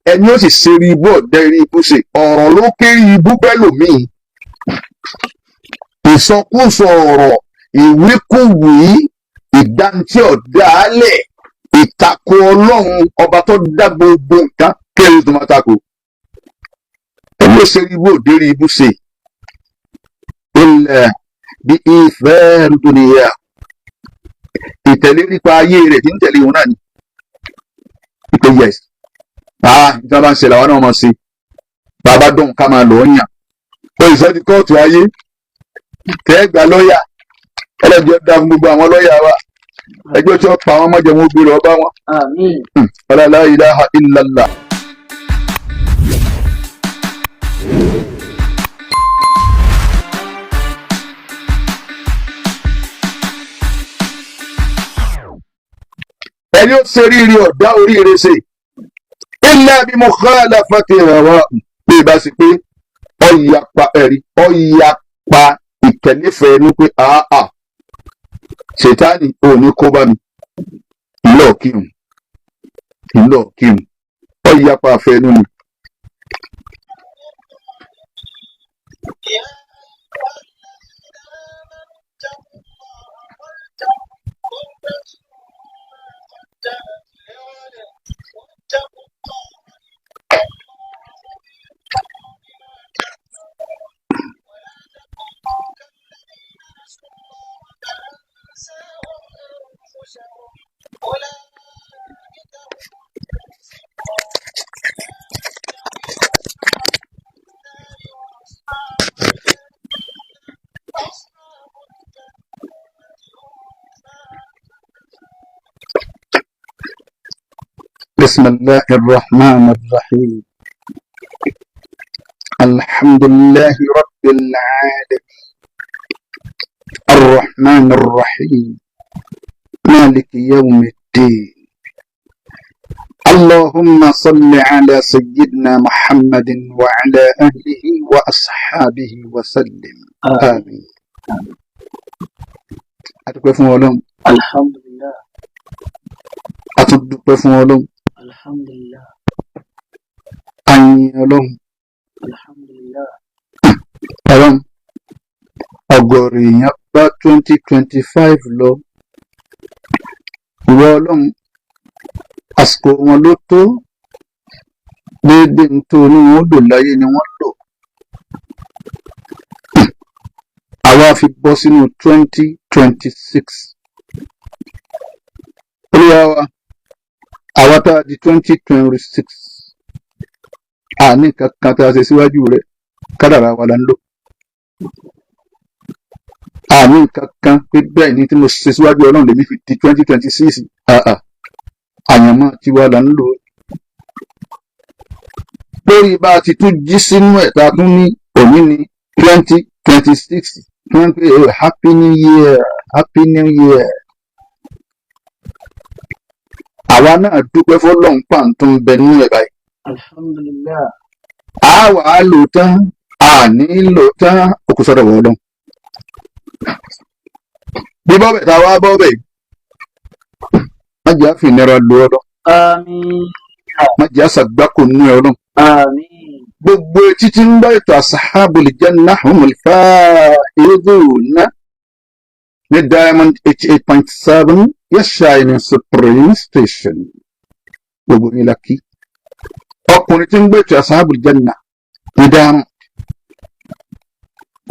Ẹni ó sì ṣe rí ibú ọ̀dẹ́ rí ibú ṣe, ọ̀rọ̀ ló kéré ibú pẹ́lòmíì, ìsọkúsọ ọ̀rọ̀, ìwíkúwìí, ìdántí ọ̀dàálẹ̀, ìtakò Ọlọ́run ọba tó dá gbogbo nǹkan kéré tó máa takò. Ẹni ó ṣe rí ibú ọ̀dẹ́ rí ibú ṣe ilẹ̀ bí ìfẹ́ dúnìyà, ìtẹ̀lé nípa ayé rẹ̀ tí ń tẹ̀lé òun náà ni ìpè yes, ìjọba bá ń ṣe làwọn náà mọ̀ sí bàbá dùn ká máa lò ó yàn ó ìsọ́ di kóòtù ayé tẹ́ gbà lọ́ọ̀yà. Ọlọ́jọ́ dá fún gbogbo àwọn lọ́ọ̀yà wa, ẹjọ́ tí ó pa àwọn mọ́jọ wọn gbé lọ bá wọn. Àmín. La ilaha illallah. Ẹni ó ṣe rírí ọ̀dá oríire ṣe illa bi mukhalafati hawa, bí ìbá sí pé ọ̀yàpá ẹ̀rí ọ̀yàpá ìtẹ̀léfẹ̀ẹ́ ní pé àá ṣètánì ò ní kó bá mi ìlọ kírun, ìlọ kírun, ọ̀yàpá àfẹnú ni. بسم الله الرحمن الرحيم، الحمد لله رب العالمين، الرحمن الرحيم، مالك يوم الدين، اللهم صل على سيدنا محمد وعلى أهله وأصحابه وسلم، آمين. Adúpẹ́ fún Ọlọ́run. Alhamdulillah. A tún dúpẹ́ fún Ọlọ́run. Alhamdulillah. A yin Ọlọ́run. Alhamdulillah. Ọlọ́run, ọ̀gọ̀rọ̀ èèyàn bá 2025 lọ. Ìwọ Ọlọ́run, àsìkò wọn ló tó déédéé nítorí wọn lò láyé ni wọ́n lò. Àwa fi bọ́ sínú 2026. Olúwa wa, àwa tá a di 2026, àní nǹkan kan tá a ṣe síwájú rẹ̀, kádàrá wa la ń lò. Àní nǹkan kan pé bẹ́ẹ̀ ni tí mo ṣe síwájú Ọlọ́run lèmi fi di 2026. Àyànmọ́ tiwa la ń lò. Lórí bá a ti tún jí sínú ẹ̀ tá a tún ní òní ní 2026, wọ́n ń pè é happy new year, happy new year. Àwa náà dúpẹ́ fọlọ́run pàǹtó ń bẹ nínú ẹ̀ báyìí. Alhamdulillah. A wà á lò tán, a ní lò tán, òkú sọ́dọ̀ wọ̀ ọlọ́run. Bí bọ́bẹ̀ tá a wá bọ́bẹ̀, má jẹ́ àfìnira lo ọlọ́run. Àmín. Má jẹ́ àṣàgbákò nínú ẹ̀ ọlọ́run. Àmín. Gbogbo etí tí ń gbọ́ ètò Ashabul Jannah humul faizun ní Diamond 88.7, your shining supreme station, gbogbo ní lakí. Ọkùnrin tí ń gbọ́ ètò Ashabul Jannah ní Diamond,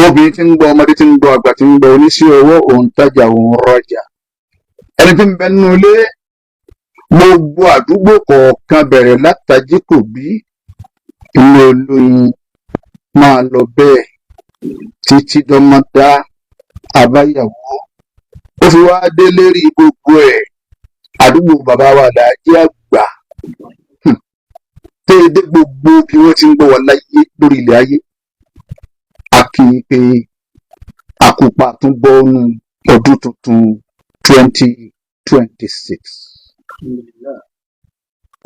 obìnrin tí ń gbọ́, ọmọdé tí ń gbọ́, àgbà tí ń gbọ́, oníṣẹ́ ọwọ́, òǹtajà, òǹrajà, ẹni tí ń bẹ nínú ilé, gbogbo àdúgbò kọ̀ọ̀kan, bẹ̀rẹ̀ látàjí kò bí ilé olóyin, máa lọ bẹ́ẹ̀ títí dọ́mọdá àbáyàwó, ó fi wá dé lérí gbogbo ẹ̀, àdúgbò bàbá wa làájẹ́ àgbà téèdé, gbogbo bí wọ́n ti ń gbọ́ wa láyé lórí ilẹ̀ ayé, a kì í pé àkópa tún bọ́ọ̀nù ọdún tuntun 2026. Alhamdulillah.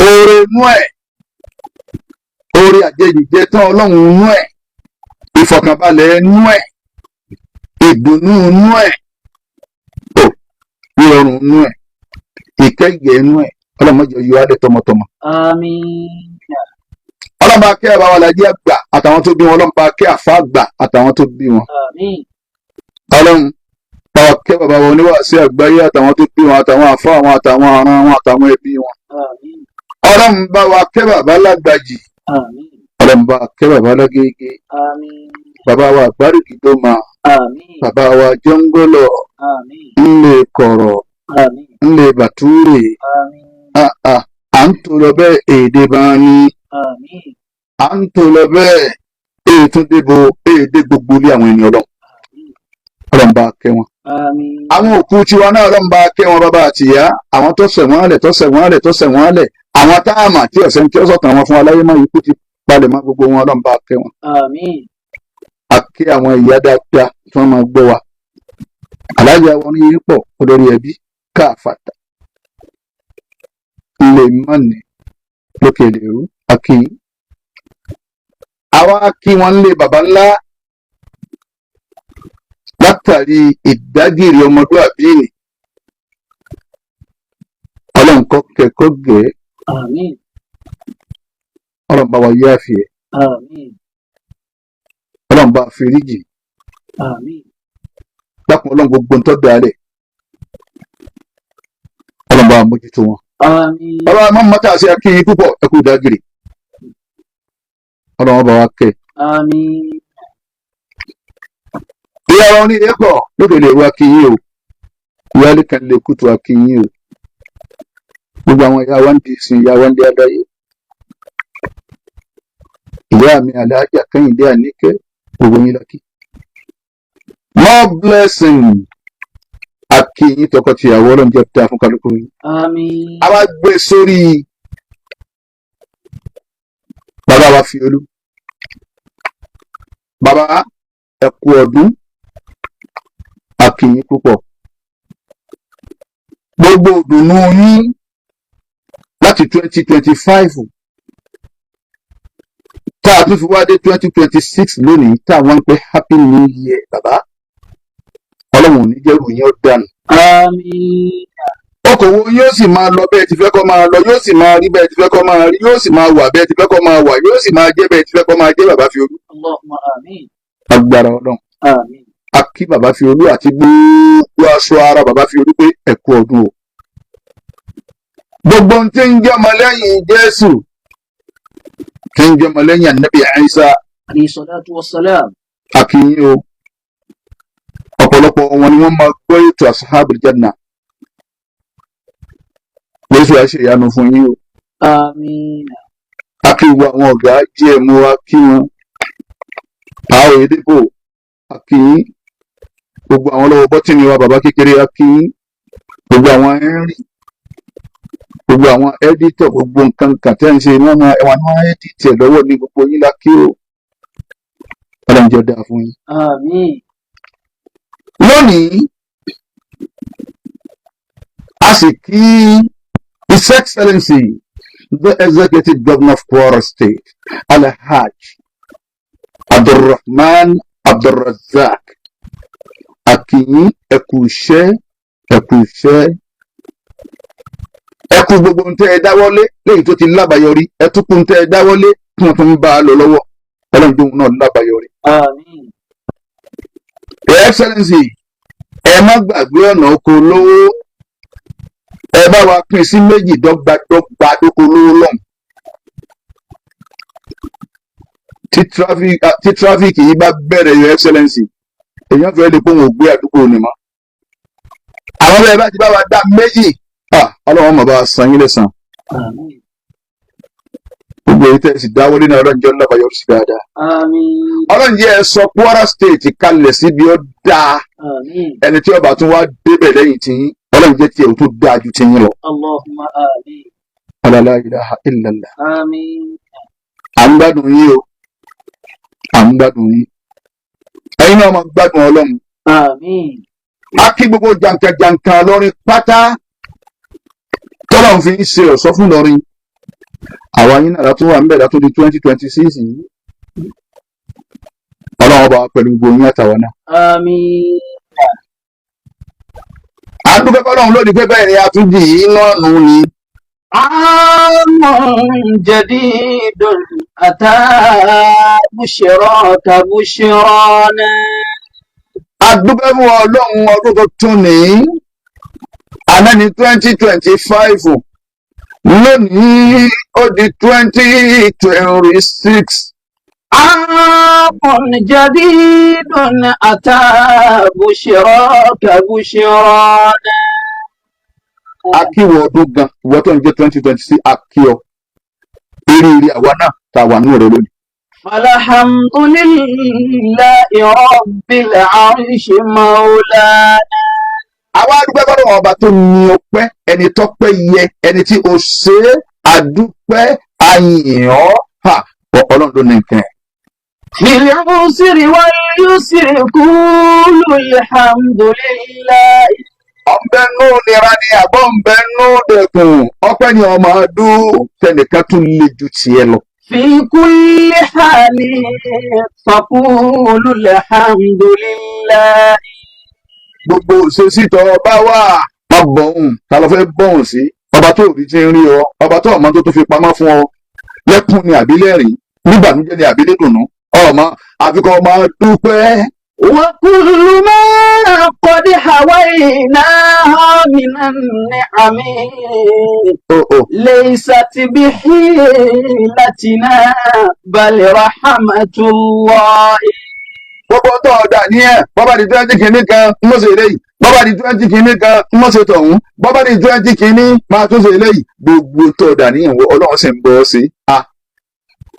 Oore inú ẹ̀, oore àjẹjìjẹ tán Ọlọ́run inú ẹ̀, ìfọ̀kànbalẹ̀ inú ẹ̀, ìdùnnú inú ẹ̀, ò ìrọ̀rùn inú ẹ̀, ìkẹ́gẹ́ inú ẹ̀, ọlọ́mọdé yọ alẹ́ tọmọtọmọ. Àmín. Ọlọ́run bá kẹ́ bàbá wa Lájí àgbà àtàwọn tó bí wọn. Ọlọ́run bá kẹ́ àfa àgbà àtàwọn tó bí wọn. Àmín. Ọlọ́run bá wa kẹ́ bàbá wa oníwàásí àgbáyé àtàwọn tó bí wọn, àtàwọn àfa wọn, àtàwọn aràn wọn, àtàwọn ẹbí wọn. Àmín. Ọlọ́run bá wa kẹ́ bàbá lágbàjì. Àmín. Ọlọ́run bá wa kẹ́ bàbá lágége. Àmín. Bàbá wa àgbárígidó ma. Àmín. Bàbá wa jọ́ngọ́lọ̀. Àmín. Ńlẹ̀ kọ̀rọ̀. Àmín. Ńlẹ̀ bàtúrè. Àmín. À ń tó lọ bẹ́ẹ̀ èdè bá ní. Àmín. À ń tó lọ bẹ́ẹ̀ èyí tún débo èdè gbogbo ilé àwọn ènìyàn Ọlọ́run. Ọlọ́run bá kẹ́ wọn. Àmín. Àwọn òkú tiwa náà, Ọlọ́run bá kẹ́ wọn, bàbá àtìyá, àwọn tó ṣẹ̀ wọ́n lẹ̀, tó ṣẹ̀ wọ́n lẹ̀, tó ṣẹ̀ wọ́n lẹ̀, àwọn tá a mà tí ọ̀sẹ̀ tí ó sọ̀tàn wọn fún aláyé mọ́, ikú ti palẹ̀ mọ́ gbogbo wọn. Ọlọ́run bá kẹ́ wọn. Àmín. A kí àwọn ìyá dáadáa tí wọ́n máa gbọ́ wa, alájà wọn ní yín pọ̀, olórí ẹbí káàfàtà ilé mọ́ni lókè lèrú akí àwa kí wọn lé baba ńlá látàrí ìdágìrì ọmọlúàbí ni. Ọlọ́run kọ́ kẹ́kọ̀ọ́ gẹ̀ẹ́. Àmín. Ọlọ́run bá wa yáàfin ẹ̀. Àmín. Ọlọ́run bá foríjì. Àmín. Dákun Ọlọ́run, gbogbo ń tọ́ da rẹ̀, Ọlọ́run bá wa mójútó wọn. Àmín. Bàbá máa ń mọ́tà sí akínyìn púpọ̀, ẹ kú ìdágìrì, Ọlọ́run bá wa kẹ́. Àmín. Ìyá wa ní ẹ̀kọ́ lókè lè wá akínyìn o, ìyá lẹ́kàn lè kútu akínyìn o, gbogbo àwọn ìyá wa ń di ìsìn, ìyá wa ń di adáyé, ìyá mi Alájà Kẹ́hìndé Àníkẹ́, gbogbo yín lákì. More blessing, akínyìn tọkọtìyàwó, Ọlọ́run jẹ́ dáa fún kálukú yín. Àmín. A wá gbé sórí bàbá wa fi olú bàbá, ẹ kú ọdún, akínyìn púpọ̀, gbogbo ìdùnnú yín láti 2025 tá a tún fi wá dé 2026 lónìí tá a wọ́n ń pè happy new year, bàbá, Ọlọ́run ò ní jẹ́rù yín ó dànù. Àmín. Okòwò yóò sì máa lọ bẹ́ẹ̀ ti fẹ́ kó máa lọ, yóò sì máa rí bẹ́ẹ̀ ti fẹ́ kó máa rí, yóò sì máa wà bẹ́ẹ̀ ti fẹ́ kó máa wà, yóò sì máa jẹ́ bẹ́ẹ̀ ti fẹ́ kó máa jẹ́, bàbá fi olú. Allahumma àmín. Agbára Ọlọ́run. Àmín. A kí bàbá fi olú àti gbogbo aṣọ ara bàbá fi olú pé ẹ kú ọdún o. Gbogbo ohun tí ń jẹ́ ọmọlẹ́yìn Jésù, tí ń jẹ́ ọmọlẹ́yìn Ànábì Ìsá, Alayhi salatu wassalam. A kí yín o. Ọ̀pọ̀lọpọ̀ wọn ni wọ́n máa gbọ́ ètò Ashabul Janna. Jésù á ṣe ìyanu fún yín o. Àmín. A kí gbogbo àwọn ọ̀gá GM wa, kí wọn àwọn èdèbò, a kí yín, gbogbo àwọn lọ́wọ́ bọ́tìnì wa, bàbá kékeré, a kí yín, gbogbo àwọn Henry, gbogbo àwọn editor, gbogbo nǹkan kan tẹ́ ń ṣe, wọ́n máa ẹ̀wọ̀n ni wọ́n edit ẹ̀ lọ́wọ́ ní gbogbo yín la kí o. Ọlọ́run jẹ́ dáa fún yín. Àmín. Lónìí, a sì kí His Excellency the Executive Governor of Kwara State, Alhaj Abdulrahman Abdulrazak, akínyìn, ẹkú iṣẹ́, ẹkú iṣẹ́, ẹkú gbogbo ohun tẹ́ ẹ dáwọ́lé léyìí tó ti lábàáyọrí, ẹtúkú ohun tẹ́ ẹ dáwọ́lé tí wọ́n tún ń bá a lọ lọ́wọ́, Ọlọ́run tóun náà lábàáyọrí. Àmín. Your Excellency, ẹ má gbàgbé ọ̀nà oko olówó, ẹ bá wa pín sí méjì dọ́gbadọ́gba lóko olówó lọ́hùn. Tí traffic yìí bá bẹ̀rẹ̀, Your Excellency, èèyàn fẹ́ lè pé òun ò gbé àdúgbò ni mọ́. Àwọn bẹ́ẹ̀ bá ti bá wa dá méjì, Ọlọ́run mọ̀ bá wa san yín lẹ́san. Àmín. Gbogbo èyí tẹ́ ẹ sì dáwọ́lé náà, Ọlọ́run jẹ́ lábàáyọrí sí dáadáa. Àmín. Ọlọ́run jẹ́ ẹ sọ Kwara State kalẹ̀ síbi ó dáa. Àmín. Ẹni tí ó bá tún wá débẹ̀ lẹ́yìn tí yín, Ọlọ́run jẹ́ tiẹ̀ ó tún dáa ju ti yín lọ. Allahumma àmín. La ilaha illallah. Àmín. À ń gbádùn yín o, à ń gbádùn yín, ẹ̀yin náà máa gbádùn Ọlọ́run. Àmín. A kí gbogbo jàǹkàjàǹkà lọrin pátá tọ́lọ́run fi ń ṣe ọ̀ṣọ́ fún lọrin. Àwa yín náà látún wà ń bẹ̀ látún di 2026 yìí. Ọlọ́run ọba pẹ̀lú gbogbo yín àtàwọn náà. Àmín. À ń dúpẹ́ fọlọ́run lónìí pé bẹ́ẹ̀ ni a tún dì í náà nù ni. عام جديد. أتى بشراك بشرانا. Adúpẹ́ fún Ọlọ́run, ọdún tuntun ní àná ní 2025, lónìí ó di 2026. عام جديد أتى بشراك بشرانا. Akíwọ̀ ọdún gan, ìwọ tó ń jẹ́ 2026, akíọ̀ eré àwa náà tá a wà nínú rẹ̀ lónìí. فالحمد لله رب العرش مولانا. Àwa adúpẹ́ fọlọ́run ọba tó ní ọpẹ́, ẹni tọ́pẹ́ yẹ, ẹni tí o ṣe é, adúpẹ́ àyìn ọ́. Ha, Ọlọ́run ló ní nǹkan ẹ̀. في العسر واليسر قولوا الحمد لله. Ọ̀nbẹ nù nira ni àbọ̀ ńbẹ nù dẹkùn, ọpẹ́ ni ọmọ ọdún tẹnìkan tún le ju tiẹ̀ lọ. في كل حال فقولوا الحمد لله. Gbogbo òṣèṣì tó ọba wà, má bọ̀hùn, ta ló fẹ́ bọ̀hùn sí? Ọba tó rí ti ń rí ọ, ọba tó ọmọ tó tó fi pamọ́ fún ọ, lẹ́kùn ni àbílẹ̀rìn, nígbànújẹ́ ni àbílẹ̀dùnú, ọmọ àfikún ọmọ dúpẹ́. وكل ما قد حويناها من النعم ó ó ليست بحيلتنا بل رحمة الله. Gbogbo tó ọ̀dà ní ẹ̀, bọ́bá di 20 kìíní kan ń mọ̀ sí eléyìí, bọ́bá di 20 kìíní kan ń mọ̀ sí tọ̀hún, bọ́bá di 20 kìíní máa tún ṣe eléyìí, gbogbo tó ọ̀dà ní ìwọ Ọlọ́run sì ń bọ́ ọ sí. A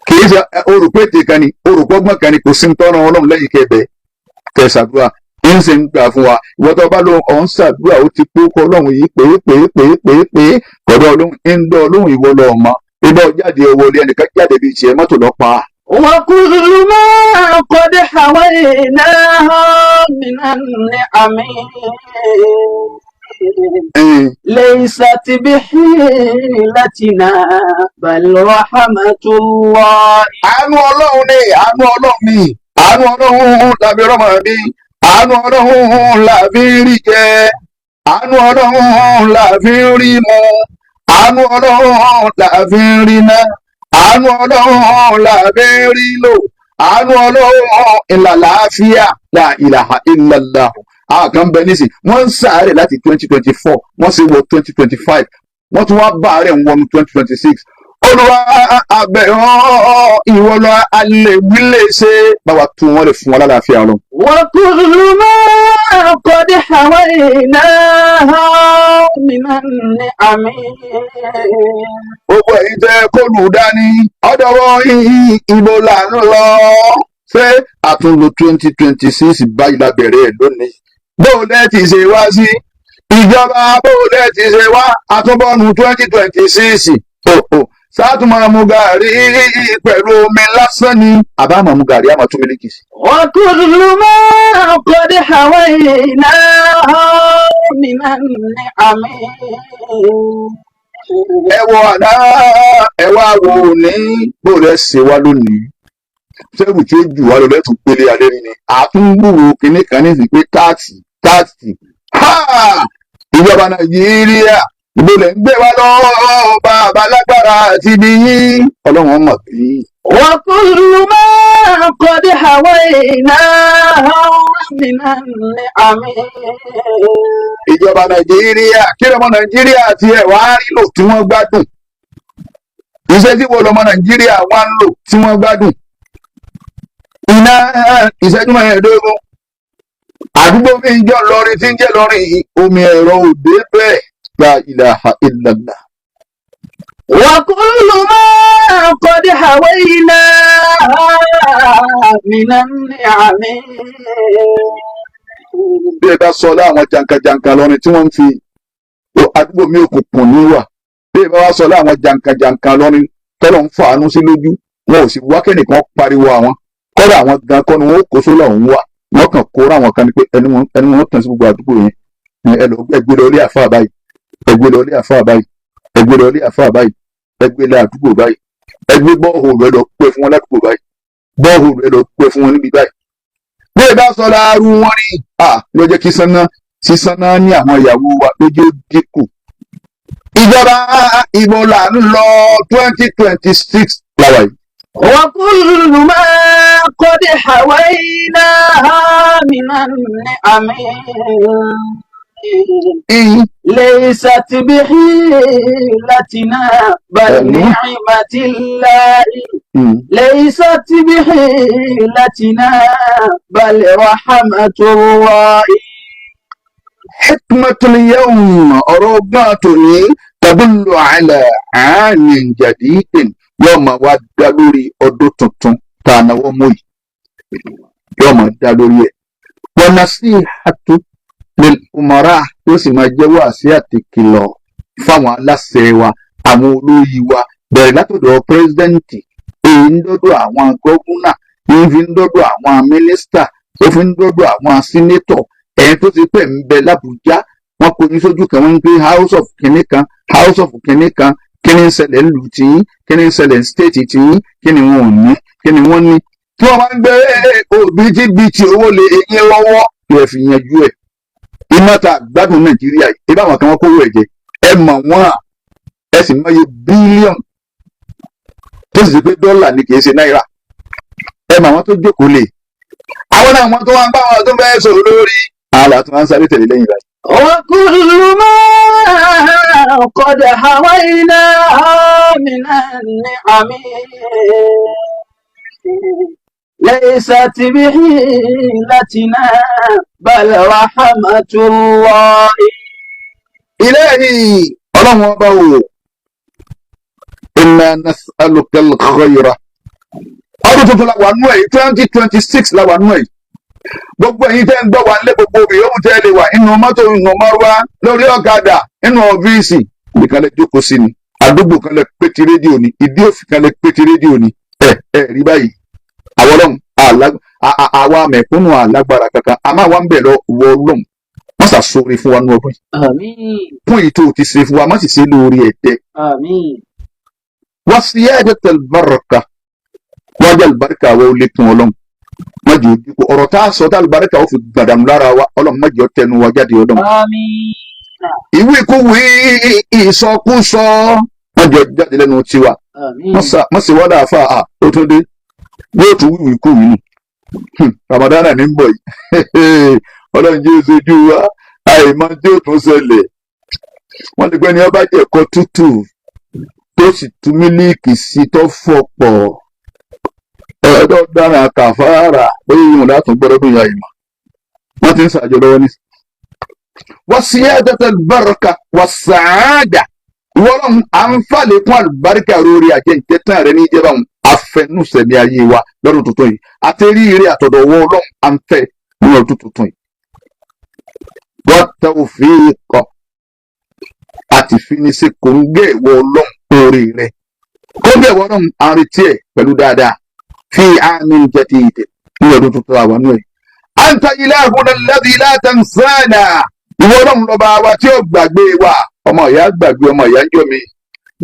kì í ṣe orùpéte kan ni orùpọ́gbọ́n kan ni, kò sí ń tọ́ran Ọlọ́run lẹ́yìn kẹbẹ kẹsàdúrà ń sì ń gbà fún wa. Ìwọ tó bá lóhun ọ̀hún ṣàdúrà, ó ti kó Ọlọ́run yìí pé pé pé pé pé kọ̀dọ̀ Ọlọ́run ń dọ́ Ọlọ́run, ìwọ lọ ọmọ ibà jáde wọlé, ẹnìkan jáde bíi tiẹ̀, mọ́tò lọ pa á. وكل ما قد حويناها من النعم ليست بحيلتنا بل رحمة الله. Àánú Ọlọ́run ni, àánú Ọlọ́run ni, àánú Ọlọ́run làbí rọmọ bí, àánú Ọlọ́run làbí rí jẹ, àánú Ọlọ́run làbí rí mu, àánú Ọlọ́run làbí rí ná, àánú Ọlọ́run làbí rí lò, àánú Ọlọ́run ìlàláfíà. La ilaha illallah. Àwọn kan bẹ nísìn, wọ́n ń sáré láti 2024, wọ́n sì wọ 2025, wọ́n tún wá bá àárẹ̀ ń wọnú 2026. Olúwa abẹ́rán, ìwọ lọ alẹ́ wí lè ṣe, báwa tún wọn lè fún wọn lálàáfíà lọ. وكل ما قد حويناها من النعم Gbogbo ẹ̀yin tẹ́ kóòlù dání ọ̀dọ̀wọ́ yìí, ibo là ń lọ? Ṣé àtúnlò 2026 báyìí la bẹ̀rẹ̀ ẹ̀ lónìí? Bó lẹ́ ti ṣe wá sí ìjọba, bó lẹ́ ti ṣe wá àtúbọ̀nù 2026? Sáàtún máa mu gàrí pẹ̀lú omi lásán ni, àbá máa mu gàrí àmọ́ tún mílíkì sí. وكل ما قد حويناها من النعم Ẹ wọ àná, ẹ wá wo ní bó lẹ́ ṣe wá lónìí, sẹ́rù tí ó jù wá lọ lẹ́tùn pélé alẹ́ rí ni àtúngbùrò kínní kan ní ìsìn pé tax, tax. Ìjọba Nàìjíríà, ìbò lẹ̀ ń gbé wa lọ? Bàbá lágbára àti bí yín, Ọlọ́run mọ̀ bí. وكل ما قد حويناه من النعم Ìjọba Nàìjíríà, kí lọmọ Nàìjíríà ti ẹ̀ wá rí lò tí wọ́n gbádùn? Iṣẹ́ tí wọ́n lọmọ Nàìjíríà wá ń lò tí wọ́n gbádùn? Iná ìṣẹ́jú 15, àdúgbò mi ń jọ lọrin tí ń jẹ́ lọrin yìí, omi ẹ̀rọ òde bẹ́ẹ̀. La ilaha illallah. وكل ما قد حويناه من النعم Bí ẹ bá sọ láwọn jankan-jankan lọrin tí wọ́n ń fi àdúgbò mi òkùnkùn ní wà, bí ẹ bá wá sọ láwọn jankan-jankan lọrin tọ́lọ̀ ń fàánú sí lójú, wọn ò sì wá kẹ́nìkan pariwo àwọn kọ́dà, àwọn gan kọ́ ni wọ́n ó kó sólà òun wà, wọ́n kàn kóra àwọn kan ní pé ẹni wọn tàn sí gbogbo àdúgbò yẹn, ẹ lọ ẹgbẹ́ lọ ilé àfáà báyìí, ẹgbẹ́ lọ ilé àfáà báyìí, ẹgbẹ́ lọ ilé àfáà báyìí, ẹgbẹ́ lọ àdúgbò báyìí, ẹgbẹ́ borehole ẹ lọ pẹ́ fún wọn ládùúgbò báyìí, borehole ẹ lọ pẹ́ fún wọn níbi báyìí. Bí ẹ bá sọ láàrú wọn rí à ló jẹ́ kí sanná sísanná ní àwọn ìyàwó wa lójú dínkù. Ìjọba, ìbò là ń lọ? 2026 làwà yìí. وكل ما قد حويناها من النعم ليست بحيلتنا بل نعمة الله ليست بحيلتنا بل رحمة الله. Hikmatul yawm, ọ̀rọ̀ ọgbọ́n tòní, tadullu ala aamin jadidin, yóò máa wá dá lórí ọdún tuntun tá a náwó mú yìí, yóò máa dá lórí ẹ̀. Wa nasihatu lil umara, yóò sì máa jẹ́ wáàsí àti kìlọ̀ fáwọn aláṣẹ wa, àwọn olórí wa, bẹ̀rẹ̀ látọ̀dọ̀ president, èyí ń dọ́dọ̀ àwọn governor, èyí fi ń dọ́dọ̀ àwọn mínísítà, ó fi ń dọ́dọ̀ àwọn senator. Ẹ̀yin tó ti pẹ̀ ń bẹ l'Ábùjá, wọ́n kó yín sójú kan, wọ́n ń gbé house of kinní kan, house of kinní kan. Kí ni ń ṣẹlẹ̀ ń lù tiyín? Kí ni ń ṣẹlẹ̀ ń state tiyín? Kí ni wọn ò ní? Kí ni wọ́n ní? Tí wọ́n máa ń gbé òbítíbitì owó lé eyín lọ́wọ́ kí ẹ fi yanjú ẹ̀. Iná ta gbádùn Nàìjíríà yìí, ibà àwọn kan wọ́n kówó ẹ̀ jẹ, ẹ mọ̀ wọ́n, ẹ sì mọye bílíọ̀nù tó sì ṣe pé dọ́là ni, kì í ṣe náírà. Ẹ mọ̀ àwọn tó jókòó lè àwọn náà, àwọn tó wá ń bá wọn tó fẹ́ sọ̀rọ̀ lórí àlà tó máa ń sáré tẹ̀lé lẹ́yìn báyìí. وكل ما قد حويناها من النعم ليست بحيلتنا بل رحمة الله. إلهي، ọlọ́run ọba o, inna nas'aluka al-khayra. Ọdún tuntun la wà nú ẹ̀, 2026 la wà nú ẹ̀. Gbogbo ẹ̀yin tẹ́ ń gbọ́ wa nílé, gbogbo òbí yòówù tẹ́ lè wà, inú mọ́tò, inú márúwá, lórí ọ̀kadà, inú ọ́fíìsì, ibì kan lẹ jókòó sí ni, àdúgbò kan lẹ pété rédíò ni, ìdí òfin kan lẹ pété rédíò ni. Ẹ ẹ rí báyìí, àwọn ọlọ́run, àwa mẹ̀kúnnù alágbára kankan, a máa wá ń bẹ̀ lọ wọ ọlọ́run, wọ́n ṣàṣọre fún wa ní ọdún yìí. آمين. Fún èyí tó o ti ṣe fún wa, má sì ṣe lórí ẹ̀dẹ́. آمين. Wa siyadatal baraka, wájú àlùbáríkà wa ó lékún. Ọlọ́run, má jẹ́ òdìkú ọ̀rọ̀ tá a sọ tá àlùbáríkà ó fi gbàdánù lára wa. Ọlọ́run, má jẹ́ ó tẹnu wa jáde, ọlọ́run. آمين. Ìwíkúwí, ìsọkúsọ, má jẹ́ ó jáde lẹ́nu tiwa. آمين. Má sì wá dáa fà á, ó tún dé, yóò tún wíwì kú wí nù. Ramadana ní ń bọ̀ yìí, ọlọ́run jẹ́ oṣooju wa, àìmọ̀ tí ó tún ṣẹlẹ̀. Wọ́n lè gbẹ́ni ọba jẹ́ ẹ̀kọ́ tútù tó sì tú mílíìkì sí tó fọ̀pọ̀ ẹ̀ẹ́dọ́ dára kàfàrà bóyá ìwọ̀n látún gbọ́dọ̀ dùn ya ìmọ̀ wọ́n ti ń ṣàjọ lọ́wọ́ ní. Wa siyadatal baraka wa sàádà, ìwọ́n à ń fàlékún àlùbáríkà lórí àjẹǹjẹtàn rẹ ní ìjẹba òun afẹnusẹ̀mí ayé wa lọ́dún tuntun yìí, àti rí ire àtọ̀dọ̀ wọ ọlọ́run à ń fẹ́ ní ọdún tuntun yìí. Wa tawfiq, àti finisí kòńgẹ́ ìwọ ọlọ́run orí rẹ, kóńgẹ́ ìwọ ọlọ́run à ń retí ẹ̀ pẹ̀lú dáadáa fi amin jadid ní ọdún tuntun àwọn náà. Anta ilahuna alladhi la tansana, ìwọ ọlọ́run lọ́ba wa tí ó gbàgbé wa. Ọmọ ìyá gbàgbé ọmọ ìyá ń jọ mi,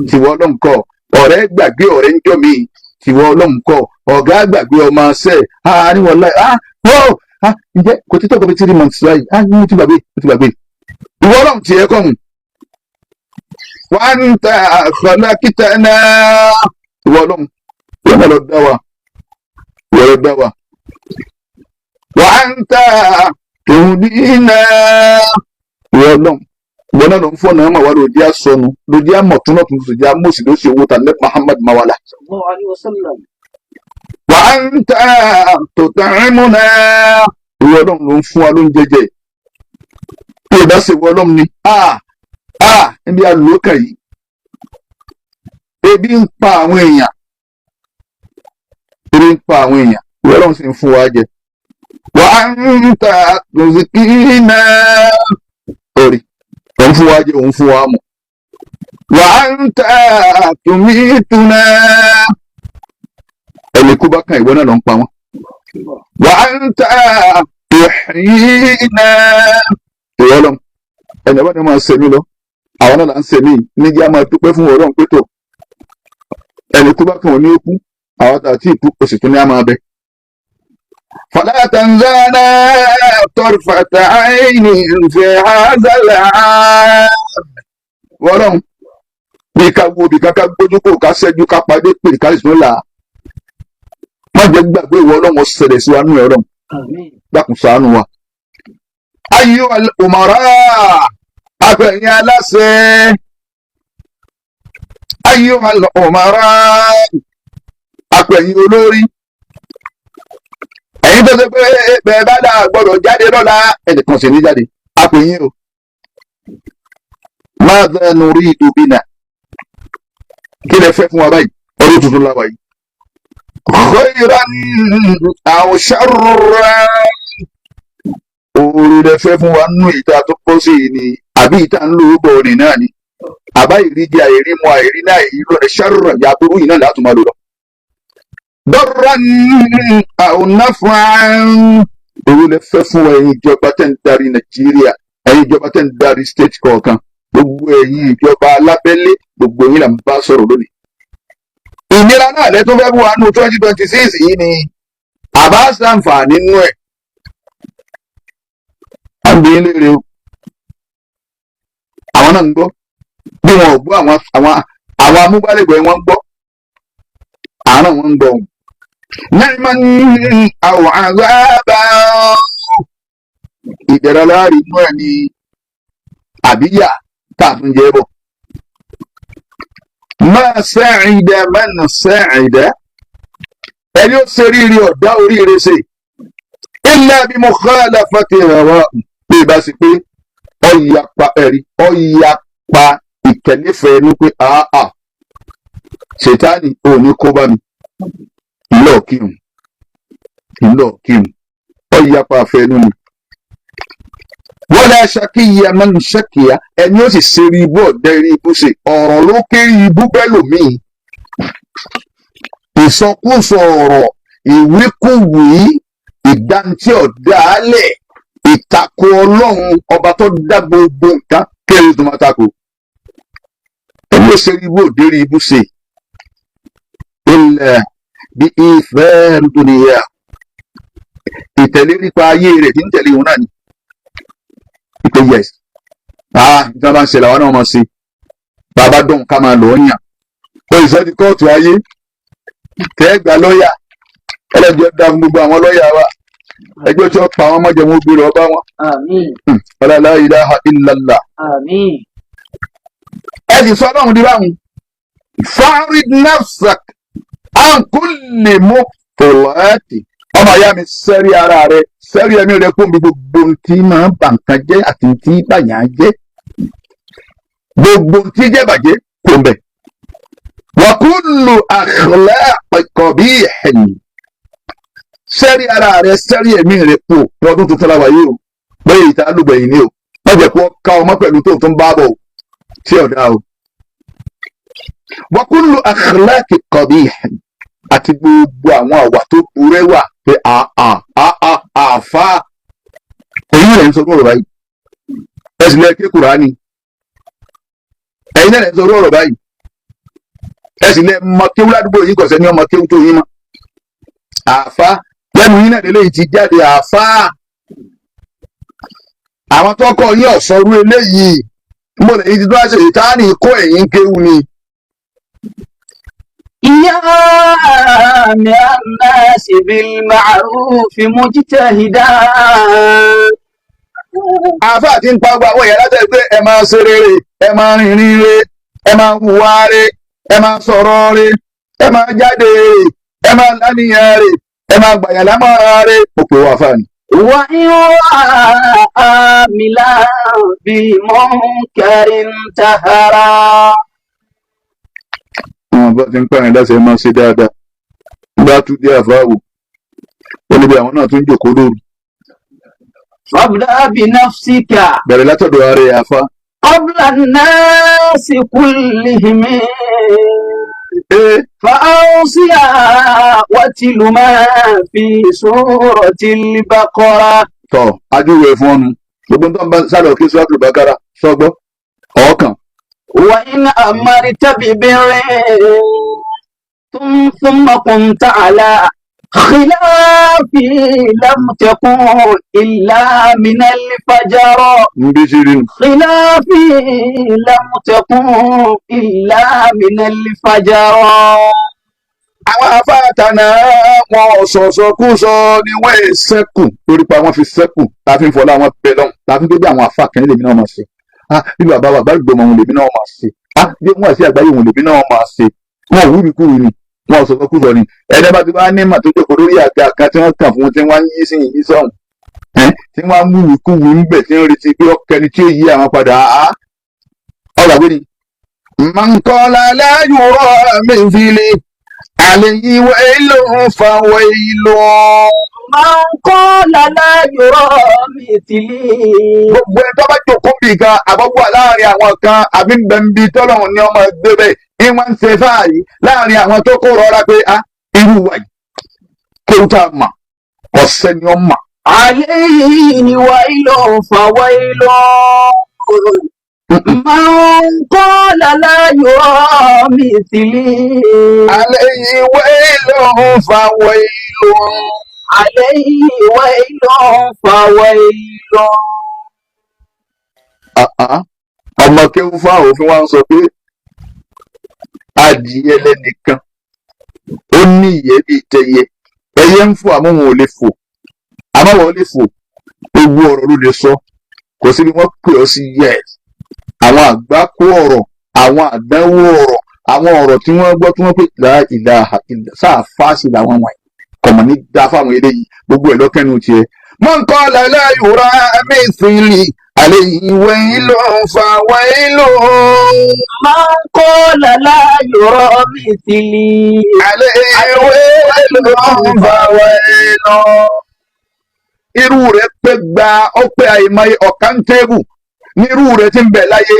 tìwọ ọlọ́run kọ́. Ọ̀rẹ́ gbàgbé ọ̀rẹ́ ń jọ mi, tìwọ ọlọ́run kọ́. Ọ̀gá gbàgbé ọmọ ṣẹ́ àárín wọn láì ah wọ́ọ̀ ah, ǹjẹ́ kò tí tọ́kọ̀ bí 3 months láyìí? Ah, mo ti gbàgbé, mo ti gbàgbé. Ìwọ ọlọ́run tiẹ̀ kọ́ mu. Wa anta khalaqtana, ìwọ ọlọ́run, ìwọ náà lọ dá wa, ìwọ lọ dá wa. Wa anta tuhdina, ìwọ ọlọ́run, ìwọ náà ló ń fọ́nà ọmọ wa, lòdì àsọnù, lòdì àmọ̀túnlọ̀tún, lòdì àmọ̀sí lóṣì owó tà ní Muhammad mawala. صلى الله عليه وسلم. Wa anta tut'imuna, ìwọ ọlọ́run ló ń fún wa lóúnjẹ jẹ. Bí o bá ṣe ìwọ ọlọ́run ni, níbi àlòkàn yìí, ebi ń pa àwọn èèyàn, ebi ń pa àwọn èèyàn, ìwọ ọlọ́run sì ń fún wa jẹ. Wa anta tuzkina, orí òun fún wa jẹ, òun fún wa mu. Wa anta tumituna, ẹni kú bá kan, ìwọ náà ló ń pa wọn. Wa anta tuhyina, ìwọ ọlọ́run, ẹni ọba ni máa ṣe mí lọ, àwọn náà là ń ṣe mí níjẹ́, a máa dúpẹ́ fún ọlọ́run pé tó ẹni kú bá kàn wọ́n ní ó kú, àwọn àti ìkú oṣù tún ní a máa bẹ. فلا تنزعنا طرفة عين في هذا العام. Ọlọ́run, bí ká wo bí ká ká gbójú kó ká ṣẹ́jú ká padé pè ká sì tún là á. Má jẹ́ gbàgbé ìwọ Ọlọ́run ṣẹlẹ̀ sí wa nínú ẹ̀rọ. Àmín. Dákun, ṣàánú wa. Ayé umara, afẹ̀yìn aláṣẹ. Ayé umara, afẹ̀yìn olórí. Ẹ̀yin tó ṣe pé bẹ́ẹ̀ bá dà gbọ́dọ̀ jáde lọ́la, ẹnìkan sì ní jáde. Afẹ̀yìn o. Madha nuridu bina? Kí lẹ fẹ́ fún wa báyìí? Ọdún tuntun la wà yìí. Khayran aw sharran, oore lẹ fẹ́ fún wa nínú ìta tó kọ́ sí i ni, àbí ìta ń lò ó bọ̀ ní náà ni, àbá ìrí jẹ, àìrí mu, àìrí náà, èyí lọ rẹ, sharran, yàtọ̀ yìí náà látùmọ̀ máa lò lọ. Darran aw naf'an, oore lẹ fẹ́ fún wa, ẹ̀yin ìjọba tẹ́ ń darí Nàìjíríà, ẹ̀yin ìjọba tẹ́ ń darí state kọ̀ọ̀kan, gbogbo ẹ̀yin ìjọba alábẹ́lé, gbogbo yín là ń bá sọ̀rọ̀ lónìí. Ìnira náà lẹ́tún fẹ́ fún wa nù 2026 yìí ni, àbá ṣàǹfààní nínú ẹ̀. À ń bí léèrè o. Àwọn náà ń gbọ́. Bí wọn ò gbọ́, àwọn amúgbálẹ́gbẹ̀ẹ́ wọn ń gbọ́, àwọn náà wọ́n ń gbọ́. Ni'man aw 'adhaban, ìdẹ̀ra láàrin inú ẹ̀ ni, àbíyà tá a tún jẹ́ bọ̀. Ma sa'ida man sa'ida, ẹni ó ṣe rírí ọ̀dá oríire ṣe, illa bi mukhalafati hawa, bí ìbá sì pé ọ̀yàpá ẹ̀rí ọ̀yàpá ìtẹ̀léfẹ̀ẹ́ ní pé àá ṣètánì ò ní kó bá mi ìlọ kírun, ìlọ kírun, ọ̀yàpá àfẹnú ni. Wala shakiya man shakiya, ẹni ó sì ṣe rí ibú ọ̀dẹ́ rí ibú ṣe, ọ̀rọ̀ ló kéré ibú bẹ́lòmíì, ìsọkúsọ ọ̀rọ̀, ìwíkúwìí, ìdántí ọ̀dàálẹ̀, ìtakò Ọlọ́run ọba tó dá gbogbo nǹkan kéré tó máa takò. Ẹni ó ṣe rí ibú òde rí ibú ṣe ilẹ̀ bí ìfẹ́ dúnìyà, ìtẹ̀lé nípa ayé rẹ̀ tí ń tẹ̀lé òun náà ni ìpè yes, ìtàn bá ń ṣe làwọn náà máa ṣe, bàbá dùn ká máa lọ yàn ó ìsọ di kóòtù ayé tẹ́ gbà lọ́ọ̀yà ẹlẹ́jọ́ dá fún gbogbo àwọn lọ́ọ̀yà wa, ẹjọ́ tí wọ́n pa àwọn mọ́jọ wọn gbé lọ bá wọn. Àmín. Wala la ilaha illallah. Àmín. Ẹ sì sọ ọlọ́run di báwọn. Farid nafsak an kulli muqtulati, ọmọ ìyá mi, sẹ́rí ara rẹ, sẹ́rí ẹ̀mí rẹ kó mi gbogbo ohun tí máa ń bà nǹkan jẹ́ àti tí bàyàn jẹ́, gbogbo ohun tí jẹ́ bàjẹ́ kò ń bẹ̀. Wa kullu akhlaqi qabihin, sẹ́rí ara rẹ, sẹ́rí ẹ̀mí rẹ kú lọ́dún tuntun la wà yìí o, bẹ́ẹ̀ ìta lùgbẹ̀yìn ni o, má jẹ́ kó ká ọmọ pẹ̀lú tó tún bá bọ̀ o tí ọ̀dà o. Wa kullu akhlaqi qabihin, àti gbogbo àwọn àwà tó burẹ́wà pé àà àà àfá èyí rẹ̀ ń sọ ọ̀rọ̀ báyìí, ẹ sì lẹ́ ké Kùránì, ẹ̀yin náà lẹ́ ń sọ ọ̀rọ̀ báyìí, ẹ sì lẹ́ mọ kéwú ládùúgbò yín, kọ̀sẹ́ ní ọmọ kéwú tó yín mọ́. Àfá lẹ́nu yín náà lélẹ́yìí ti jáde. Àfá, àwọn tó kọ́ yín ọ̀sọ́rú eléyìí mo lè yín ti tó àṣẹ ìtaní kó ẹ̀yìn kéwú ni. يا آمر الناس بالمعروف مجتهدا. Àáfàá ti ń pa gbogbo àwọn èèyàn látẹ̀ pé ẹ máa ṣe rere, ẹ máa rìnrìn re, ẹ máa hùwà re, ẹ máa sọ̀rọ̀ re, ẹ máa jáde re, ẹ máa láníyàn re, ẹ máa gbàyàn lámọ̀ràn re, mo pè wọ́n àáfàá ni. وإن رأى عاملا بمنكر انتهرا. Àwọn bá ti ń pààyàn láti ẹ máa ṣe dáadáa, bá tún dé àáfàá wò ó níbi àwọn náà tún jòkó lóru. فابدأ بنفسك. Bẹ̀rẹ̀ látọ̀dọ̀ ara ẹ̀, àáfàá. قبل الناس كلهم. Ee. فأوصيها واتل ما في سورة البقرة. Tọ ajúwe fún ọnu gbogbo tó ń bá sálọ kí sọ́ọ́tù bákàrà sọgbọ́ ọ̀ọ́kàn. وإن أمرت ببر ثم كنت على خلافه لم تكن إلا من الفجر. Ń bí sí rí nu. خلافه لم تكن إلا من الفجر. Àwọn afáàtànà wọn sọ̀sọ̀kúsọ ni wọ́n ẹ̀ sẹ́kù lórí pa wọ́n fi sẹ́kù tá a fi ń fọlá wọn bẹ lọ́hùn, tá a fi ń gbé bí àwọn afá kan lèmi náà máa ṣe, ah, bí bàbá wa àgbàgbọ́ ọmọ òun lèmi náà máa ṣe, ah, bí wọ́n àti àgbáyé òun lèmi náà máa ṣe. Wọn ò wúri kúri ni, wọn ò sọ̀sọ̀kúsọ ni. Ẹni bá ti wá ní mà tó jókòó lórí àga kan tí wọ́n kàn fún tí wọ́n ń yí sí yí sọ̀hún, tí wọ́n ń wúri kúri ń bẹ̀, tí ń retí pé ọkẹni tí ó yí àwọn padà á ọgbà gbé ni. Man qala la yura mithli alayhi waylun fa waylun. من قال لا يرى مثلي. Gbogbo ẹni tó bá jókòó bì kan àbọ̀wọ̀ láàrin àwọn kan àbí nbẹ̀nbi tọ́lọ́run ní ọmọ ẹgbẹ́ bẹ́ẹ̀ ní wọ́n ń ṣe fáàrí láàrin àwọn tó kó rọra pé a irú wa yìí kéwù tá a mà ọ̀sẹ̀ ni ó mà. عليه ويل فويل من قال لا يرى مثلي. Alayhi waylun fa waylun. عليه ويل فويل. Ọmọ kéwù fáwọn òfin wa ń sọ pé adìyẹ lẹ́nìkan ó ní ìyẹ́ bíi tẹyẹ, ẹyẹ ń fò àmọ́ wọn ò lè fò, àmọ́ wọn ò lè fò. Gbogbo ọ̀rọ̀ ló lè sọ, kò sí bí wọ́n pè ọ́ sí. Yes, àwọn àgbákò ọ̀rọ̀, àwọn àdánwò ọ̀rọ̀, àwọn ọ̀rọ̀ tí wọ́n gbọ́ tí wọ́n pè la ilaha illa sáà fáàsì làwọn wọ̀nyí kọ̀mọ̀ ní dá fáwọn eléyìí, gbogbo ẹ̀ lọ́kẹ́nu tiẹ̀. Man qala la yura mithli alayhi waylun fa waylun. من قال لا يرى مثلي. Alayhi waylun fa waylun. Irú rẹ̀ pé gba ọpẹ́ àìmọye ọ̀kántébù ní irú rẹ̀ ti ń bẹ láyé.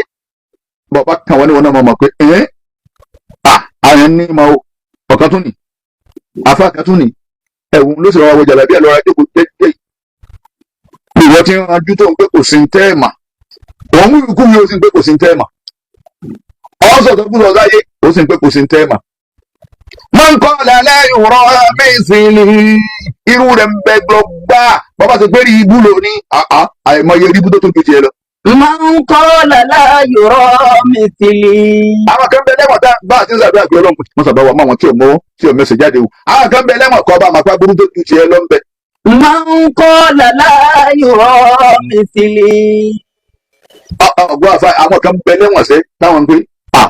Bọ̀bá kan wọ́n ní wọn náà mọ̀ pé ẹ́ à àwọn ní ma o ọ̀kan tún ní afa kan tún ní ẹ̀wùn ló sì rọra wọ jàlábí ẹ̀ lọ́ra jókòó jẹ́jẹ́. Ìwọ ti ń ranjú tó ń pé kò sí ń tẹ́ ẹ̀ mà, òun wíwí kú mi ó sì ń pé kò sí ń tẹ́ ẹ̀ mà, ọ̀ sọ̀tọ̀ kú sọ̀ sáyé ó sì ń pé kò sí ń tẹ́ ẹ̀ mà. Man qala la yura mithli, irú rẹ̀ ń bẹ gbọ́ gbà bàbá ti pé rí ibú lóní àìmọye rí ibú tó tún ju tiẹ̀ lọ. من قال لا يرى مثلي. Àwọn kan bẹ lẹ́wọ̀n tá bá a ti ń sàdúrà pé Ọlọ́run wọ́n sábà wà mọ́ àwọn tí ò mọ́wọ́ tí ò mẹsẹ̀ jáde o. Àwọn kan bẹ lẹ́wọ̀n kọ́ bá àmàpá burú tó ju tiẹ̀ lọ ń bẹ. من قال لا يرى مثلي. Ọgbọ́n àfa, àwọn kan bẹ lẹ́wọ̀n sẹ́ táwọn ń pé à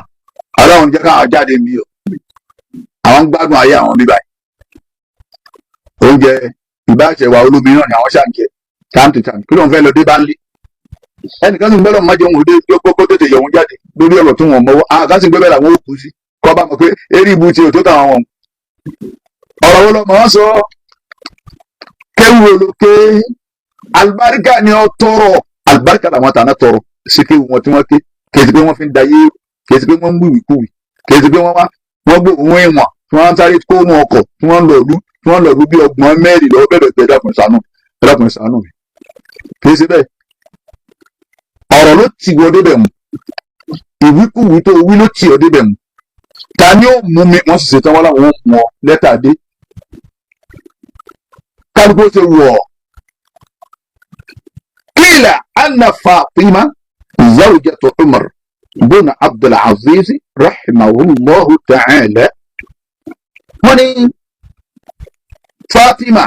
Ọlọ́run jẹ́ káwọn jáde mi o, àwọn ń gbádùn ayé àwọn bíbáyìí, oúnjẹ ìbáṣẹwà olómi náà ni àwọn ṣáà ń jẹ time to time. Kí ló ń fẹ́ lọ dé bá ń lé ẹnìkan sì ń gbọ́dọ̀ má jẹun òde kókó tètè yọ òun jáde lórí ọ̀rọ̀ tí wọ́n mọ́wọ́. Àwọn kan sì ń gbé bẹ́ẹ̀ làwọn ò kú sí kọ́ bá mọ̀ pé eré ibu ti òtó táwọn wọn. Ọ̀rọ̀ wo lọ́mọ wọn sọ? Kéwù olókè alibarika ni ọ tọrọ, alibarika làwọn tàná tọrọ sí kéwù wọn tí wọ́n ké. Kèsì pé wọ́n fi ń dayé, kèsì pé wọ́n ń wíwì kúwì, kèsì pé wọ́n wá wọ́n gbé òun ìwọ̀n tí wọ́n ń sáré kóònù ọkọ̀ tí wọ́n ń lọ ìlú tí wọ́n ń lọ ìlú bí 30 mẹ́rì lọ́wọ́ bẹ̀rẹ̀ pé ẹ̀dàkùn ṣàánú, ẹ̀dàkùn ṣàánú mi. Kìí ṣe bẹ́ẹ̀. Ọ̀rọ̀ ló ti wọ débẹ̀ mu, ìwíkúwí tó wí ló tì ọ́ débẹ̀ mu. Ta ni ó mú mi? Wọ́n sì ṣetán wọn láwọn ò mú ọ lẹ́tà dé kálukú ó ṣe wọ̀ ọ́. Qila anna Fatima zawjatu Umar bin Abdul Aziz rahimahullahu ta'ala. Wọ́n ní Fatima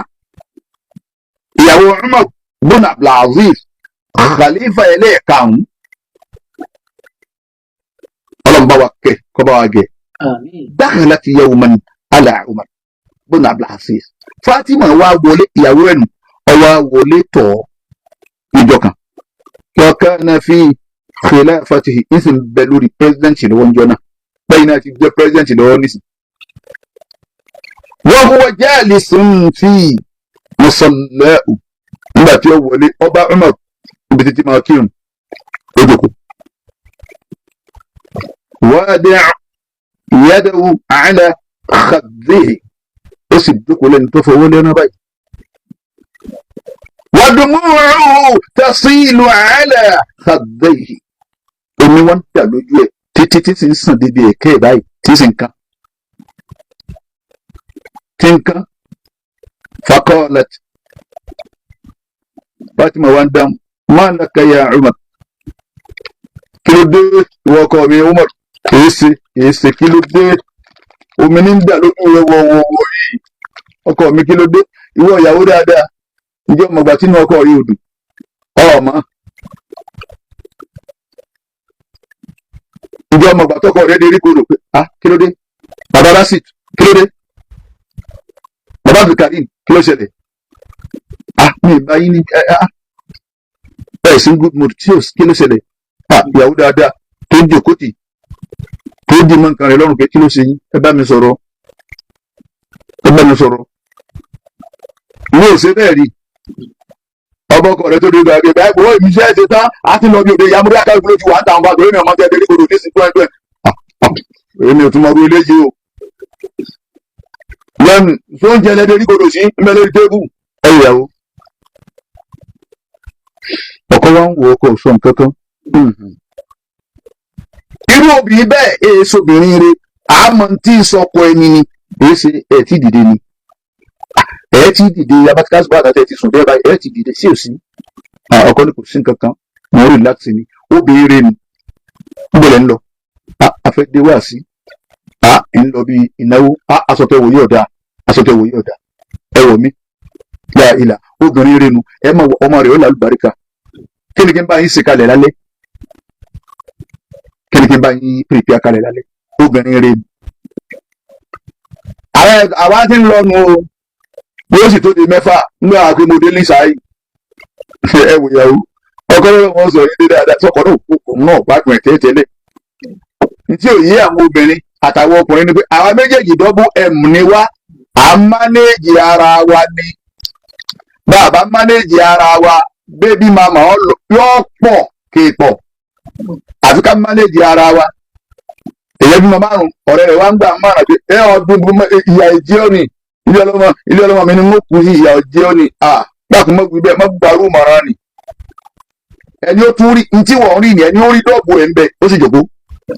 ìyàwó Umar bin Abdul Aziz, khalifa ẹlẹ́ẹ̀karùn-ún, ọlọ́run bá wa kẹ́ kọ́ bá wa gẹ̀. Àmín. Dakhalat yawman ala Umar bin Abdul Aziz. Fatima wá wọlé, ìyàwó ẹnu ọwọ́ wọlé tọ̀ ìjọ kan. Wa kana fi khilafatihi, ń sì ń bẹ lórí president lọ́wọ́ níjọ́ náà, bẹ́ẹ̀ náà ti jẹ́ president lọ́wọ́ nísìn. Wa huwa jalisun fi musallahu. Nígbà tí ó wọlé, ọba Umar ibi títí máa kírun, ó jókòó. Wadi'a yadahu ala khaddihi, ó sì jókòó lẹ́nu tó fọwọ́ lẹ́nu báyìí. Wa dumu'uhu tasilu ala khaddihi, omi wọn dà lójú ẹ̀ títí tí ń sàn débi ẹ̀kẹ́ ẹ̀ báyìí, tí sì ń kán tí ń kán. Faqalat Fatima wa ń dáhùn, ma laka ya Umar? Kí ló dé, ìwọ ọkọ mi Umar? Kìí ṣe kìí ṣe, kí ló dé? Omi ní ń dà lójú rẹ wọ̀wọ̀wọ̀ yìí. Ọkọ mi, kí ló dé? Ìwọ ìyàwó dáadáa, ǹjẹ́ ọmọ ìgbà tínú ọkọ rí odò ọmọ? Ǹjẹ́ ọmọ ìgbà tọkọ rẹ dé rí kodò pé, ah, kí ló dé? Bàbá Rasit, kí ló dé? Bàbá Abdulkarim, kí ló ṣẹlẹ̀? Ah, mi ìbá yín ní ẹ, ah, ẹ sí good mood tí ò, kí ló ṣẹlẹ̀? Ah, ìyàwó dáadáa tó ń jòkó tì, tó dì mọ́ nǹkan rẹ̀ lọ́rùn pé, kí ló ṣe yín? Ẹ bá mi sọ̀rọ̀, ẹ bá mi sọ̀rọ̀. Ìwé ò ṣe bẹ́ẹ̀ rí. Ọba ọkọ rẹ tó dé gbàgbé báyìí wọ́n èmi ṣe é ṣe tán á ti lọ bí òde ìyàmúrí àkàlùkù ló ti wà ń tàn bá torí mi ọmọ tẹ́ délé kodò ní ìsìnkú ẹgbẹ́. Èmi ò tún mọ orí eléyìí o. Lẹ́nu tó ń jẹ lẹ́dẹ̀ rí kodò sí mẹ́lẹ́rì tébù ẹ ìyàwó. Ọkọ wa ń wo ọkọ sọ nǹkan kan. Irú obìnrin bẹ́ẹ̀ èso obìnrin rẹ àmọ́ tí ń sọkọ ẹni ni èé ṣe ẹ̀ tí dìde ni ẹ̀ tí dìde abatikasi bá àtàtẹ̀ ti sùn bẹ́ẹ̀ báyìí ẹ̀ tí dìde sí òsì. Ọkọ ní kò sí nǹkan kan, mo relax ni. Obìnrin rẹ ni. Níbo lẹ́ ń lọ? A fẹ́ dé wá sí a ń lọ bí ìnáwó. Aṣọ tẹ wò yóò dáa, aṣọ tẹ wò yóò dáa, ẹ wọ̀ mí ya ìlà. Obìnrin rẹ nu. Ẹ mọ ọmọ rẹ ó lálùbáríkà. Kí ni kí n bá yín ṣe kalẹ̀ lálẹ́? Kí ni kí n bá yín pèpè kalẹ̀ lálẹ́? Obìnrin rẹ nu. Àwa ti ń lọ nu o, yóò sì tó di 6 nígbà pé mo dé ní sáyé. Ẹ wò yàwó ọkọ náà, wọn sọ yìí dé dáadáa sọkọ náà kò náà gbádùn ẹ tẹ́tẹ́lẹ̀. Tí ò yé àwọn obìnrin àtàwọn ọkùnrin ni pé àwa méjèèjì double m ni wá, à ń manage ara wa ni. Bàbá manage ara wa, baby mama yóò pọ̀ kéèpọ̀, àfi ká manage ara wa. Èyẹ bímọ márùn, ọ̀rẹ́ rẹ̀ wá ń gbà márùn pé ẹ ọdún ìyà ìjẹ́ òní, ilé ọlọ́mọ, ilé ọlọ́mọ mi ni mo kú sí, ìyà ìjẹ́ òní. À dákun, mọ́ gbé bẹ́ẹ̀, mọ́ gbàrú mọ̀ràn ni. Ẹni ó tún rí ntí wọ́n rí ni ẹni ó rí double ẹ̀ ń bẹ, ó sì jòkó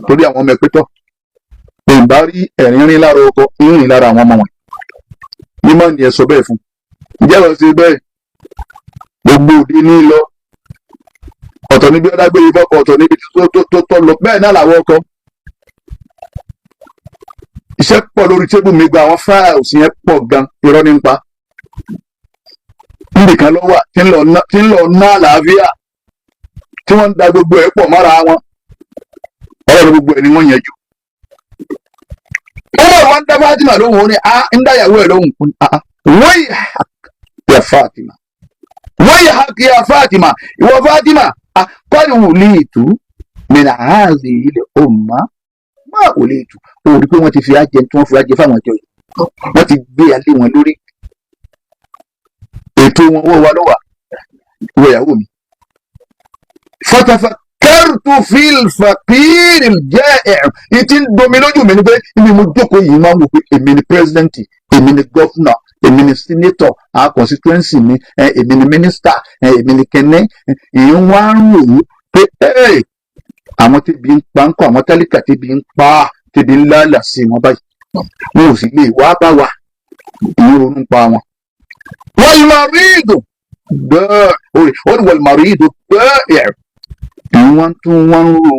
torí àwọn ọmọ ẹ̀ pé tọ́ ìbá rí ẹ̀rín rín lára ọkọ, ìrìn lára àwọn ọmọ wọn mímọ́ ni. Ẹ sọ bẹ́ẹ̀ fún. Ǹjẹ́ lọ sí bẹ́ẹ̀? Gbogbo òde ní lọ ọ̀tọ̀ níbi ọ̀dágbére fọ́kọ, ọ̀tọ̀ níbi tó tọ́ lọ. Bẹ́ẹ̀ náà làwọn ọkọ, iṣẹ́ pọ̀ lórí table mi, gba àwọn files yẹn pọ̀ gan. Irọ́ ní pa nbìkan ló wà tí ń lọ ná àlàáfíà tí wọ́n ń da gbogbo ẹ̀ pọ̀ mọ́ra wọn. Ọlọ́run, gbogbo ẹ̀ ni wọ́n yẹn jù. Umar wọn dá Fatima lóhùn, ó ní a ń dá ìyàwó ẹ̀ lóhùn. Wọ́n ya Fatima, wọ́n yà ya Fatima, ìwọ Fatima, qad wulitu min hadhihi al-umma ma wulitu. Ó rí pé wọ́n ti fi ájẹ tí wọ́n fi ájẹ fáwọn ìjọ yìí, wọ́n ti gbé alé wọn lórí ètò wọn. Wọ́n wà lọ́wọ́ ìwọ ìyàwó mi. Fatafakkartu fil faqir al-ja'i. Ìtì ń domi lójú mi ni pé ibi mo jókòó yìí máa ń wò pé èmi ni president, èmi ni governor, èmi ni senator àwọn constituency mi, èmi ni minister, èmi ni kẹ́nẹ́. Èyí wá ń rò ó pé àwọn tẹ́bi ń pa ń kọ́, àwọn tálíkà tẹ́bi ń pa, tẹ́bi ń lálà sí wọn báyìí, wọn ò sì lè wá bá wa. Ìyẹn ronú pa wọn. Wal maridu bẹ́ẹ̀ ó ní wal maridu bẹ́ẹ̀. Ìwọ́n tún wọ́n ń ro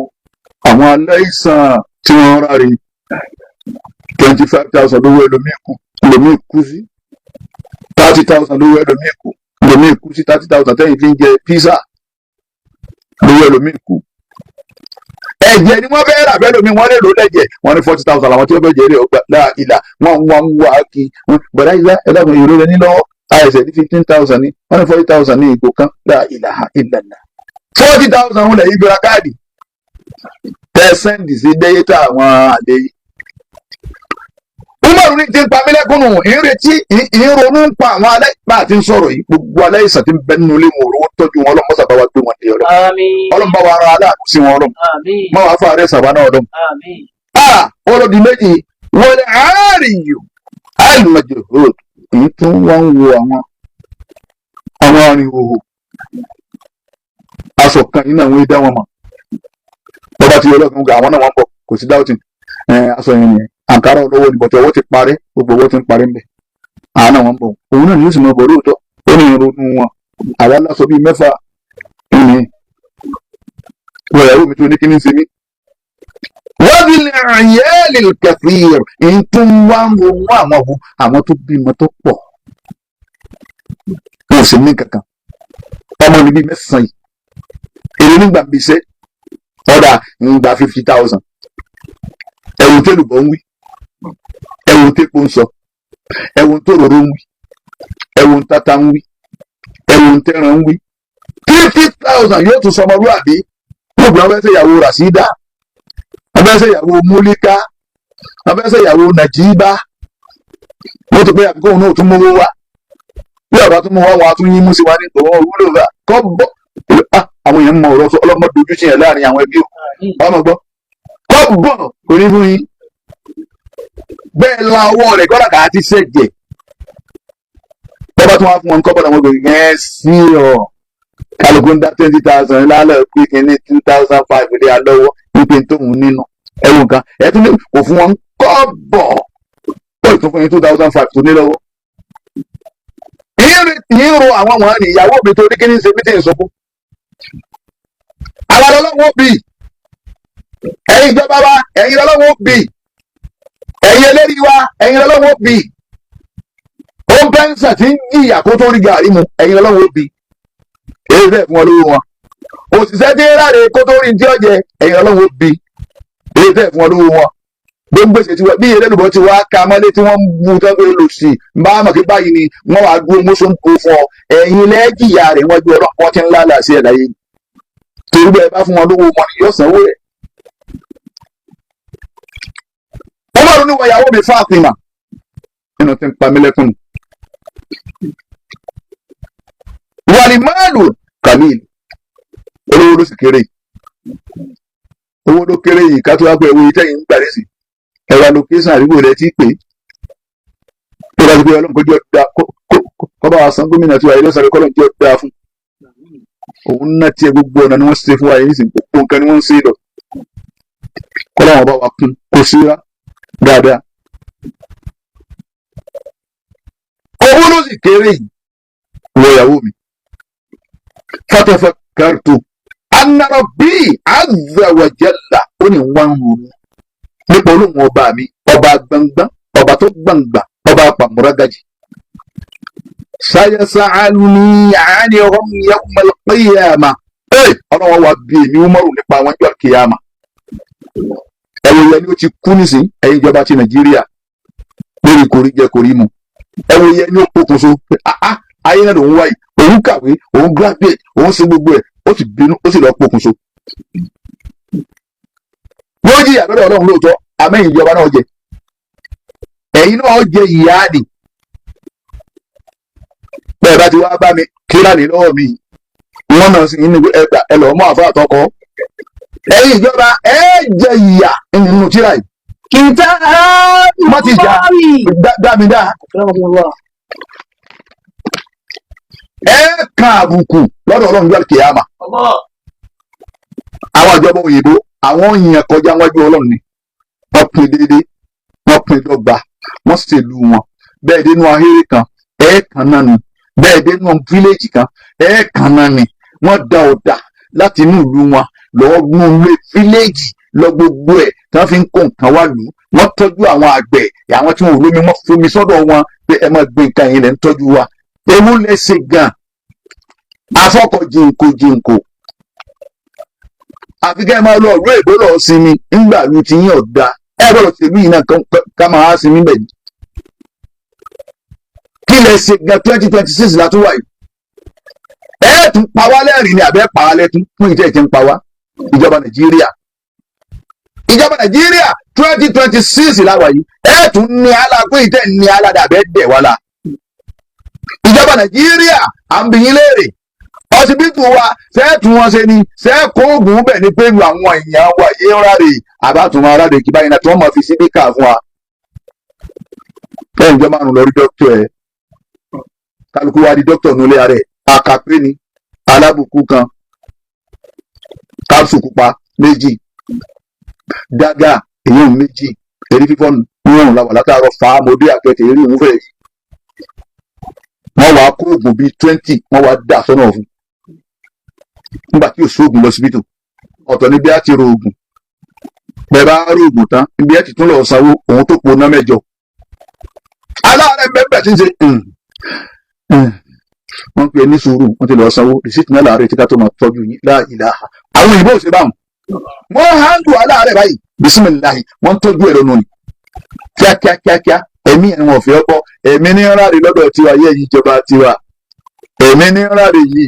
àwọn aláìsàn tí wọ́n ráre. 25,000 lówó ẹlòmíì kú, ẹlòmíì kú sí 30,000 lówó ẹlòmíì kú, ẹlòmíì kú sí 30,000. Tẹ́yìn fi ń jẹ pizza lówó ẹlòmíì kú. Ẹ̀jẹ̀ ni wọ́n fẹ́ rà fẹ́ lómi, wọ́n lè lò lẹ́jẹ̀. Wọ́n ní 40,000 làwọn tí wọ́n fẹ́ jẹ́ eré ọgbà ìlà. Wọ́n ń wá kí bọ̀dá ìlà ẹ̀dàkùn èrò rẹ̀ ní lọ́wọ́ àìsẹ̀ ní 15,000 ní. Wọ́n ní 40,000 ní ìgò kan. La ilaha illallah, 40,000 wọn lẹ̀ yí gbéra káàdì tẹ́ send sí dẹ́yẹ́tà àwọn àlè yìí. Umaru ní ti ń pa mí lẹ́kùnù, ìrètí ìronú ń pa àwọn alẹ́ bá a ti ń sọ̀rọ̀ yìí. Gbogbo aláìsàn tí ń bẹ nínú ilé wọn ò rówó tọ́jú wọn. Ọlọ́mọ sábà wa gbé wọn dé ọlọ́mọ. Àmín. Ọlọ́mọ bá wa ara aláàánú sí wọn ọlọ́mọ. Àmín. Má wàá fà rẹ̀ sàbá náà ọlọ́mọ. Àmín. A ọlọ́dún méjì wọlé àárìyù al-majhud. Èyí tó ń wá ń wo àwọn arìnrìn aṣọ kan yìí náà wọ́n dá wọn mọ̀. Bọ́bá ti yọ ọlọ́kan gbà, àwọn náà wọ́n bọ̀, kò sí dáwọ́tì. Aṣọ yẹn nìyẹn, àǹkárá olówó ni bọ̀tẹ̀ ọwọ́ ti parí, gbogbo owó ti ń parí ń bẹ̀. Àwọn náà wọ́n bọ̀, òun náà ni yóò sì máa bọ̀ lóòótọ́. Ó ní ìrònú wọn. Àwa lásọ bíi mẹ́fà ní wọ ìyàwó mi tó ní kí ní ṣe mí. Wọ́n fi lè rìn yẹ́ lè kẹfìr ń wá ń ronú àwọn wo àwọn tó bímọ tó pọ̀ kò sí ní kankan ọmọ níbi mẹ́sàn-án yìí èrè nígbà bí iṣẹ́ ọ̀dà ń gba 50,000. Ẹ̀wọ̀n tẹ́lùbọ̀ ń wí, ẹ̀wọ̀n tẹ́pọ̀ ń sọ, ẹ̀wọ̀n tó rọrọ̀ ń wí, ẹ̀wọ̀n tata ń wí, ẹ̀wọ̀n tẹ́ran ń wí. 50,000 yóò tún sọmọlúwàbí. Gbogbo àwọn fẹ́ ṣèyàwó Rasida, wọ́n fẹ́ ṣèyàwó Múlíká, wọ́n fẹ́ ṣèyàwó Nàjíbá. Wọ́n ti pé àbíkó òun náà tún mówó wá. Bí ọba tún mú wá, wọn á tún yín mú sí wa ní tòun òwúlò bá kọ́ bọ́. Àwọn èèyàn mọ ọ̀rọ̀ sọ. Ọlọ́mọ dojú sí yẹn láàrin àwọn ẹbí o. Ọmọ gbọ́ kọ́ bọ̀ kò ní fún yín bẹ́ẹ̀ la ọwọ́ rẹ̀ kọ́dà kà á ti ṣẹ̀jẹ̀. Bọ́bá tún wá fún wọn kọ́ bọ́dà wọn gbé ẹ̀ sí ọ̀ kálukú ń dá 20,000 lálẹ́ pé kínní 2,500 lé alọ́wọ́ wípé tóun nínú ẹ̀wọ̀n kan ẹ̀ tún ní kò fún wọn kọ́ bọ̀ ó tún fún yín 2,500 tó ní lọ́wọ́. Ìyín ro àwọn wọn ní ìyàwó mi torí kí ní ṣe mí tí ń sunkún. Àwọn ọlọ́wọ́ bì ẹ̀yin ìjọba wa, ẹ̀yin ọlọ́wọ́ bì ẹ̀yin eléyìí wa, ẹ̀yin ọlọ́wọ́ bì ó ń pẹ́ńsà tí ń jìyà kó tó rí gàrí mu, ẹ̀yin ọlọ́wọ́ bì èyí bẹ́ẹ̀ fún wọn lówó wọn. Òṣìṣẹ́ tí ń ráre kó tó rí ní tí ó jẹ, ẹ̀yin ọlọ́wọ́ bì èyí bẹ́ẹ̀ fún wọn lówó wọn. Gbogbo gbèsè tí wọ́n bí elélùbọ́ ti wá ka mọ́lé tí wọ́n ń bu tán pé lòsì bá mọ̀ kí báyìí ni wọ́n wàá dúró mọ́sọ̀ ń kó fún ọ. Ẹ̀yin lẹ́jìyà rẹ̀ wọ́n ju ọlọ́pàá tí ń lálàá sí ẹ̀dá yìí torí bẹ́ẹ̀ bá fún wọn lówó wọn ni yóò sanwó rẹ̀. Wọ́n bá ronú wọ ìyàwó mi Fátímà nínú tí ń pa mí lẹ́kùn. Wàlímáàlù kàmíl olówó ló sì kéré, owó ló kéré yìí ká tó wá pé owó yìí tẹ̀yìn ń gbà lẹ́sìn ẹ̀rọ allocation àdúgbò rẹ̀ ti pè é tó bá ti pé ọlọ́run kó jẹ́ ọ̀dà kó bá wa san gómìnà tí wà ilé sọ̀rọ̀ kọ́lọ́n jẹ́ ọ̀dà fún òun náà tiẹ̀. Gbogbo ọ̀nà ni wọ́n ṣe fún wa yìí nísìnyí, gbogbo nǹkan ni wọ́n ń ṣe lọ kọ́lọ́n wọn bá wa kún kó síra dáadáa. Owó ló sì kéré yìí wọ ìyàwó mi fatafakkartu anna rabbi azza wa jalla ó ní wọ́n ń ronú nípa olóhùn ọba mi, ọba gbangban, ọba tó gbangba, ọba pàmùrágàjì. Sayasa'aluni anihum yawmal qiyamah. Ee, ọlọ́wọ́ wa bí èmi Umaru nípa àwọn ọjọ́ kìyàmà. Ẹ̀wọ̀ yẹn ni ó ti kú nísìn ẹ̀yin ìjọba ti Nàìjíríà lórí korí jẹ korí mu. Ẹ̀wọ̀ yẹn ni ó pokùnso pé ah, ayé náà lòún wáyé, òun kàwé, òun graduate, òun ṣe gbogbo ẹ̀, ó sì bínú, ó sì lọ pokùnso. Wọ́n jìyà lọ́dọ̀ Ọlọ́run lóòótọ́, àmẹ́yìn ìjọba náà jẹ, ẹ̀yin náà jẹ ìyá ni. Bẹ́ẹ̀ bá ti wá bá mi kíra ní lọ́wọ́ mi, wọ́n náà sì nínú ẹgbà ẹ lọ́ọ́ mọ́ àfa àtọkọ. Ẹ̀yin ìjọba ẹ jẹ ìyà nínú tíra yìí. Kìtàbù Má ti jà. Dá mi dá. Ẹ kan àbùkù lọ́dọ̀ Ọlọ́run jọ́ kìyàmà. Àwọn ìjọba òyìnbó àwọn yìnyín kọjá wájú Ọlọ́run ni wọ́n pín déédéé, wọ́n pín dọ́gba, wọ́n ṣèlú wọn bẹ́ẹ̀ dénú ahéré kan ẹ̀ẹ̀kan náà ni, bẹ́ẹ̀ dénú fíléèjì kan ẹ̀ẹ̀kan náà ni. Wọ́n da ọ̀dà láti inú ìlú wọn lọ́wọ́ nú ilé fíléèjì lọ gbogbo ẹ̀ tí wọ́n fi ń kó nǹkan wá lù ú. Wọ́n tọ́jú àwọn àgbẹ̀, àwọn tí wọn ò lómi, wọ́n fomi sọ́dọ̀ wọn pé ẹ máa gbé nǹkan yìí lẹ́ ń tọ́jú wa. Ewu lẹ́sẹ̀ gan afọ́kọ̀ jìnkò jìnkò àfi kẹ́ ẹ máa lọ ìlú èbó lọ sinmi ńgbà lu ti yín ọ̀dà. Ẹ gbọ́dọ̀ tèmi yìí náà ká máa sinmi bẹ̀. Kí lẹ ṣe gan? 2026 la tún wà yìí. Ẹ tún pa wá lẹ́rìn ni àbẹ́ pa wá lẹ́kún fún ìjẹ́ ìjẹ́ ń pa wá. Ìjọba Nàìjíríà, ìjọba Nàìjíríà, 2026 la wà yìí. Ẹ tún ní alágbé ìjẹ́ ní aládàá àbẹ́ dẹ̀ wá la. Ìjọba Nàìjíríà, à ń bi yín léèrè, ọsibítù wa sẹ́ẹ̀tún wọn ṣe ni sẹ́ẹ̀kọ́ oògùn bẹ̀ ni pé àwọn èèyàn wa yé ń ráre àbátúmọ̀ aráàlú kí báyìí náà tí wọ́n máa fi síbíkà fún wa. Lẹ́yìn ìjọ márùn-ún lọ rí dókítà ẹ̀, kálukú wa di dókítà nulẹ̀ rẹ̀. Àkàpé ni alábùkún kan, kápsù pupa méjì, dágà èyí méjì, èrí fífọ́ nù làwà látàárọ̀ fàámọ́dé àkẹ́tẹ̀ eré òun fẹ́ yìí. Wọ́n wàá kó oògùn bíi 20, wọ́n wàá dà sọ́nà ọ̀fun nígbà tí yóò sóògùn lọ síbítù. Ọ̀tọ̀ ní bí a ti ro oògùn. Bẹ́ẹ̀ bá rí oògùn tán, ibi ẹ̀ ti tún lọ sanwó òun tó po ná mẹ́jọ. Aláàárẹ̀ bẹ́ẹ̀ tí ń ṣe wọ́n pè é ní sùúrù, wọ́n ti lọ sanwó rìsíìtì náà láàárẹ̀ tí ká tó máa tọ́jú yín láìláha. Àwọn òyìnbó ò ṣe báwọn, wọ́n handle aláàárẹ̀ báyìí, bisimilahi, wọ́n ń tọ́jú ẹ̀rọ nù ni kíákíákíákíá. Ẹ̀mí ẹ̀ wọ́n fi ọkọ ẹ̀mí ní ráre lọ́dọ̀ tiwa yẹ́ yìí, ìjọba tiwa, ẹ̀mí ní ráre yìí.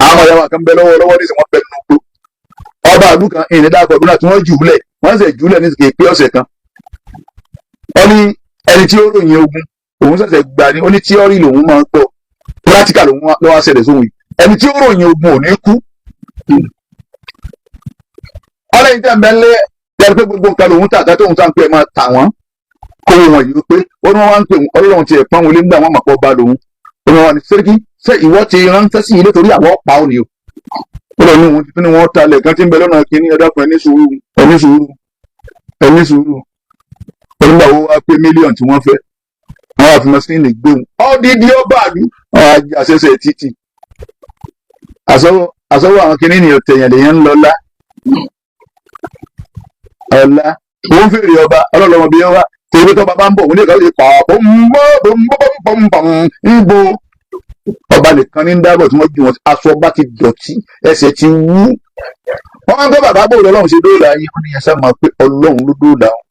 Àwọn ọ̀yàwó kan bẹ lọ́wọ́ lọ́wọ́ ní ìsìn, wọ́n bẹ nínú gbó ọba àlù kan ìrìn dàpọ̀ ọdún náà tí wọ́n jù ú lẹ̀, wọ́n sì jù ú lẹ̀ ní ìsìnkè pé ọ̀sẹ̀ kan. Wọ́n ní ẹni tí ó ròyìn ogun òun ṣẹ̀ṣẹ̀ gbà ní, ó ní theory lòun máa ń gbọ́, practical lòun ló wá ṣẹlẹ̀ sóhun yìí. Ẹni tí ó ròyìn ogun ò ní kú. Ọlẹ́yin tẹ́ ń bẹ́ lé jẹ́ pé gbogbo nǹkan lòun tà tá tóun tá ń pè máa tà wọ́n kó wọn yìí pé ó ní wọ́n wá ń pè ọlọ́run tiẹ̀ pọ́n wọlé ńgbà wọn mọ̀ pọ̀ ba lòun. Ó ní wọn ní sẹ́ríkì, ṣé ìwọ ti ránṣẹ́ sí ilé torí àwọn pa ọ́ ni o? Ó lọ ní wọn ti ní wọn talẹ̀ kan tí ń bẹ lọ́nà kínní. Ẹ dákun, ẹ ní sùúrù, ẹ ní sùúrù, ẹ ní sùúrù. Onígbà wo wá pé mílíọ̀nù tí wọ́n fẹ́, wọ́n wá fi mọ́sínì gbé wọn ọ́dídí ọba àlú àṣẹṣẹ títì àsọwọ́ àwọn kínní ni ọ̀tẹ̀yàn lèyàn ń lọ lá ọ̀la òun fèrè ọba ọlọ́lọ́mọ bí wá tèmi tó bá ń bọ̀, òun ní ìkàwé pa bọ́m̀bọ́m̀bọ́m̀bọ́m ń bo ọba nìkan ní ń dábọ̀ tí wọ́n ju wọn. Aṣọ ọba ti dọ̀tí, ẹsẹ̀ ti wú. Wọ́n máa ń gbọ́ bàbá bò lọ́lọ́run ṣe dóòlà yín. Wọ́n ní ẹsẹ̀ máa pé Ọlọ́run ló dóòlà wọn.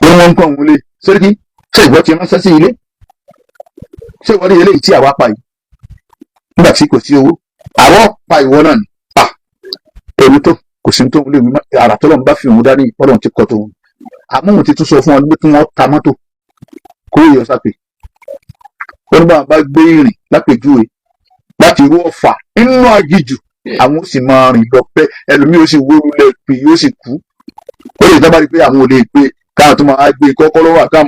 Wọ́n wọ́n ń kọ́ òun lé sẹ́ríkì. Ṣé ìwọ ti ránṣẹ́ sí ilé? Ṣé ìwọ ní eléyìí tí àwa pa yìí nígbà tí kò sí owó, àwọn pa ìwọ náà ni pa èmi tó kò sí tó lè mímọ́ àrà tó lọ́n bá fi òun dání. Ọlọ́run ti kọ́ tóun, àmọ́ òun ti tún sọ fún ọ pé kí wọ́n ta mọ́tò kó yọ sápè. Ó ní báwọn bá gbé ìrìn lápèjúwe láti irú Ọ̀fà nínú aginjù, àwọn ó sì máa rìn lọ pẹ́, ẹlòmíì ó sì wó lulẹ̀ pé yóò sì kú. Ó lè dábàá rí pé àwọn ò lè gbé káwọn tó máa gbé kọ́kọ́ lọ́wọ́ àkáwọn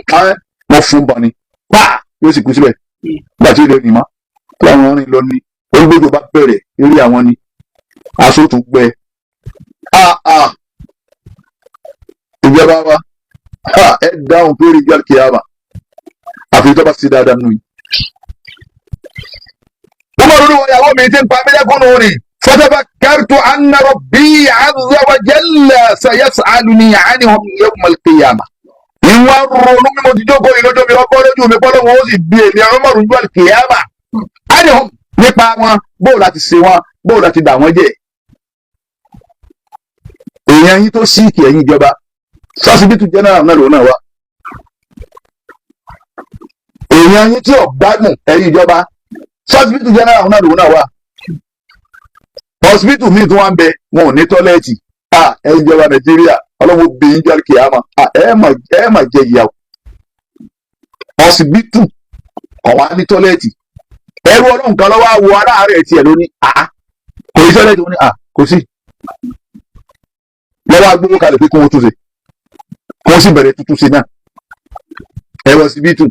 wọ́n fún bọ̀ ni pa yóò sì kú síbẹ̀ nígbà tí ó lè rìn mọ́. Kí àwọn rìn lọ ni olùgbòjò bá bẹ̀rẹ̀ eré àwọn ni aṣọ tún gbẹ. Ìjọba wa, ẹ dáhùn pé rí gbàlùkì àmà àfi tó bá sí dáadáa nù yìí. Wọ́n máa lórí ìyàwó mi tí ń pa mílẹ̀kùn nù ni. Fatafakkartu anna rabbi azza wa jalla sayas'aluni anhum yawm al-qiyamah. Ìwọ̀n ronú mímọ́ ti jókòó yìí lójú mi, ọkọ lójú mi bọ́lá wọn ó sì bí èmi Umaru yawm al-qiyamah. Anhum, nípa wọn, bóò láti ṣe wọn, bóò láti dà wọ́n jẹ́. Èèyàn yín tó sick, ẹ̀yin ìjọba, sọ́sibítù general náà lòun náà wà. Èèyàn yín tí ò gbádùn, ẹ̀yin ìjọba, sọ́sibítù general náà lòun náà wà. Hospital míì tí wọ́n ń bẹ, wọn ò ní toilet. Ẹ̀yin ìjọba Nàìjíríà, Ọlọ́run bí yín jẹ́ kìámà, ẹ mà jẹ ìyàwó. Hospital kọ̀ wá ní toilet. Ẹrú Ọlọ́run kan lọ́wọ́ wo aláàárẹ̀ tiẹ̀ lóní kò sí toilet. Ó ní kò sí. Lọ́wọ́ agbówó kalẹ̀ pé kí wọ́n tún ṣe, kí wọ́n sì bẹ̀rẹ̀ tuntun ṣe náà. Ẹ̀rọ síbítù,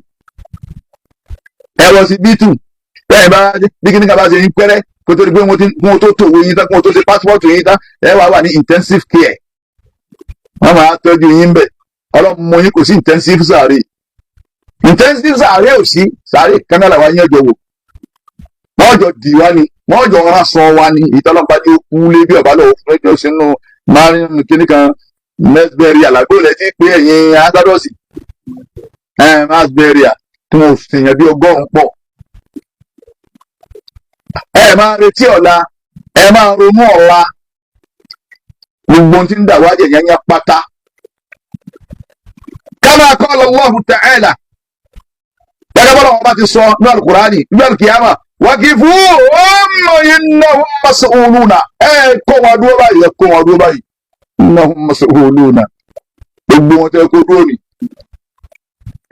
ẹ̀rọ síbítù bẹ́ẹ̀ bá bí kíní ká bá ṣe ń pẹ́rẹ́ kó tó di pé wọ́n tó tòwé yín tán, kí wọ́n tó ṣe passport yín tán, ẹ wá wà ní intensive care, wọ́n máa tọ́jú yín bẹ̀. Ọlọ́mọ yín, kò sí intensive sàárè, intensive sàárè ò sí. Sàárè kan náà làwọn yẹn jọ wò, wọ́n jọ dì wá ni, wọ́n jọ rán sọ wá ni. Ìtọ́lọ́pàá ní ó kú lé bí ọ̀bá lọ́wọ́ fún ẹjọ́ sínú márùn kíní kan mẹ́sbẹ̀rì àlágbó lẹ ti pé ẹ̀yìn agbádọ́sì mẹ́sbẹ̀rì tí wọ́n sì yàn bí 100 pọ̀. Ẹ máa retí ọ̀la, ẹ máa ronú ọ̀la, gbogbo ohun tí ń dà wájẹ̀ yẹn yẹn pátá. Kama qala Allahu ta'ala, gẹ́gẹ́ bọ́lá wọn bá ti sọ ní alukurani ní alukiyama, waqifuhum innahum mas'uluna. Ẹ kó wọn dúró báyìí, ẹ kó wọn dúró báyìí, innahum mas'uluna. Gbogbo wọn tẹ kó dúró ní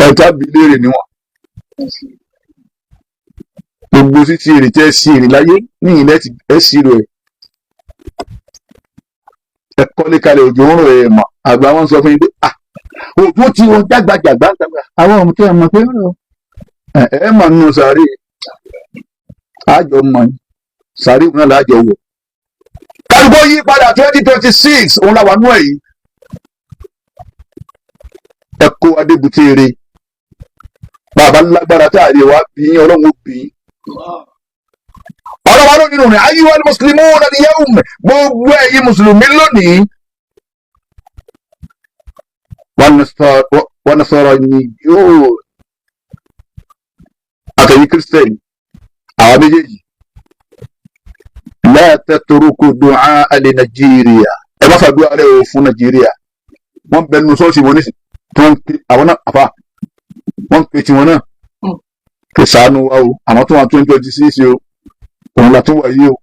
ẹ tábìlì léèrè ni wọn. Gbogbo títí èrè tẹ́ sí èrè láyé ní ilẹ̀ ẹ sí rẹ̀. Ẹ kọ́lé kalẹ̀, òjò ń rọ̀, ẹ̀ mọ̀ àgbà wọn sọ fún yín pé ah, òjò tí wọn jágbajàgbà àwọn ọmọ tí ẹ mọ̀ pé ẹ ẹ mọ̀ nínú sàárè àjọ mọ̀ ní sàárè náà láàjọ wọ̀. Kálukó yí padà. 2026 òun làwọn nú ẹ̀ yìí. Ẹ kó adébúté eré bàbá lágbára tá a lè wá bí yín, Ọlọ́run ó bí yín. Ọlọ́wà lónìí nù ní ayyuhal muslimuna al-yawm, gbogbo ẹ̀yin mùsùlùmí lónìí. Wa nasraniyun, àtẹ̀yìn Christian, àwọn méjèèjì, la tatruku du'a li Nàìjíríà, ẹ má ṣàdúrà rẹ o fún Nàìjíríà. Wọ́n bẹ nínú ṣọ́ọ̀ṣì wọn nísìn tí wọ́n ń pè àwọn náà, àfa, wọ́n ń pè tiwọn náà kò sànù wa o. Àwọn tó wà 2026 o, òun la tún wà yìí o.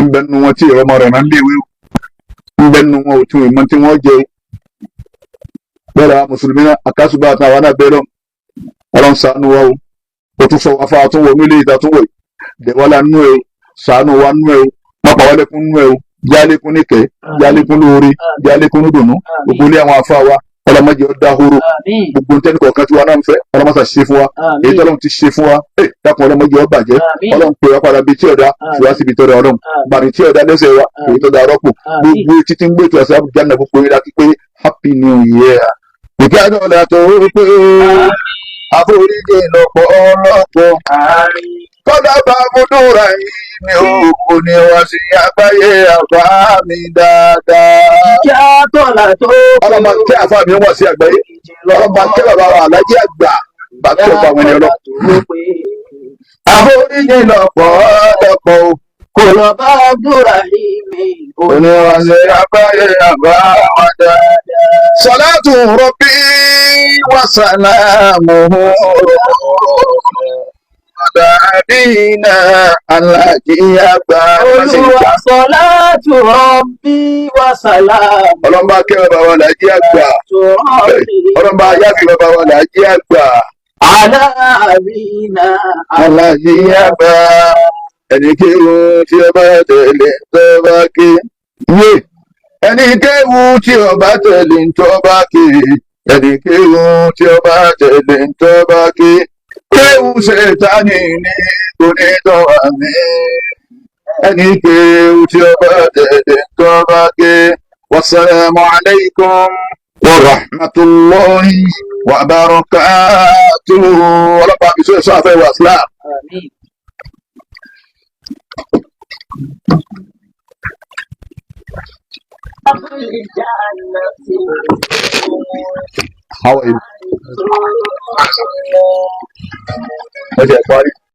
Ń bẹ nínú wọn tí ìrọmọ rẹ̀ máa ń léwé o, ń bẹ nínú wọn ò tí wọn mọ tí wọ́n jẹ o. Bẹ́ẹ̀ la mùsùlùmí náà àkásùbà àtàwọn náà bẹ́ẹ̀ lọ. Ọlọ́run ṣàánú wa o. O tún sọ wá fún wa tún wọ nílé ìta tún wọ̀ yìí, dẹ̀wọ́lá nú ẹ o, ṣàánú wa nú ẹ o, má pa wá lẹ́kún nú ẹ o. Jálékún níkẹ́, jálékún lóore, jálékún nídùnnú. Gbogbo ilé àwọn afá wa, ọlọ́mọdé ọ̀dá horo. Gbogbo ntẹ́ni kọ̀ọ̀kan tí wa náà ń fẹ́, ọlọ́mọsà ṣe fún wa. Èyí tọ́lọ́run ti ṣe fún wa ẹ, dákun, ọlọ́mọdé ó bàjẹ́. Ọlọ́run pè wá padà bíi tí ọ̀dá fi wá síbi tọ́da. Ọlọ́run bàrí tí ọ̀dá lẹ́sẹ̀ wa, èyí tọ́da rọ́pò. Gbogbo títí ń gbé ètò àṣà àbújá náà, gbogbo yín láti pé happy new year. Ìkẹ́ àdọ́là tó pé àforíjì lọ́pọ̀ ọlọ́pọ̀ kọ́dà bá múdúrà yìí mi ò kò ní wá sí àgbáyé àbá mi dáadáa. Kí á tọ̀là tó Ọlọ́mọ kẹ́ àfa mi wá sí àgbáyé, ọlọ́mọ kẹ́ bàbá wa alájí àgbà bá tó ọ̀pọ̀ àwọn ènìyàn lọ. Àforíjì lọ́pọ̀ ọlọ́pọ̀ o. Kò lọ bá Abdulrahim. Kò ní wá sí àgbáyé àbá wa dáadáa. Salatu Rabbi wa salamuhu dàdínà alájí àgbà. Olúwa salatu Rabbi wa salamu. Ọlọ́mbà kẹ́ bàbá wa làjí àgbà. Rabbi. Ọlọ́mbà yáfi bàbá wa làjí àgbà. Ala abina. Alájí àgbà. Ẹni kéwu tí ó bá tẹ̀lé tó bá ké. Yé! Ẹni kéwu tí ó bá tẹ̀lé tó bá ké. Ẹni kéwu tí ó bá tẹ̀lé tó bá ké. Kéwu ṣètánì ní kò ní tọ́wà mí. Ẹni kéwu tí ó bá tẹ̀lé tó bá ké. Wassalamu alaikum wa rahmatullahi wa barakatuhu. Ọlọ́pàá àbísọ̀ ẹ̀ṣọ́ àfẹ́ wa Islam. Àmín. How are you? Wọ́n ti ẹ̀ parí.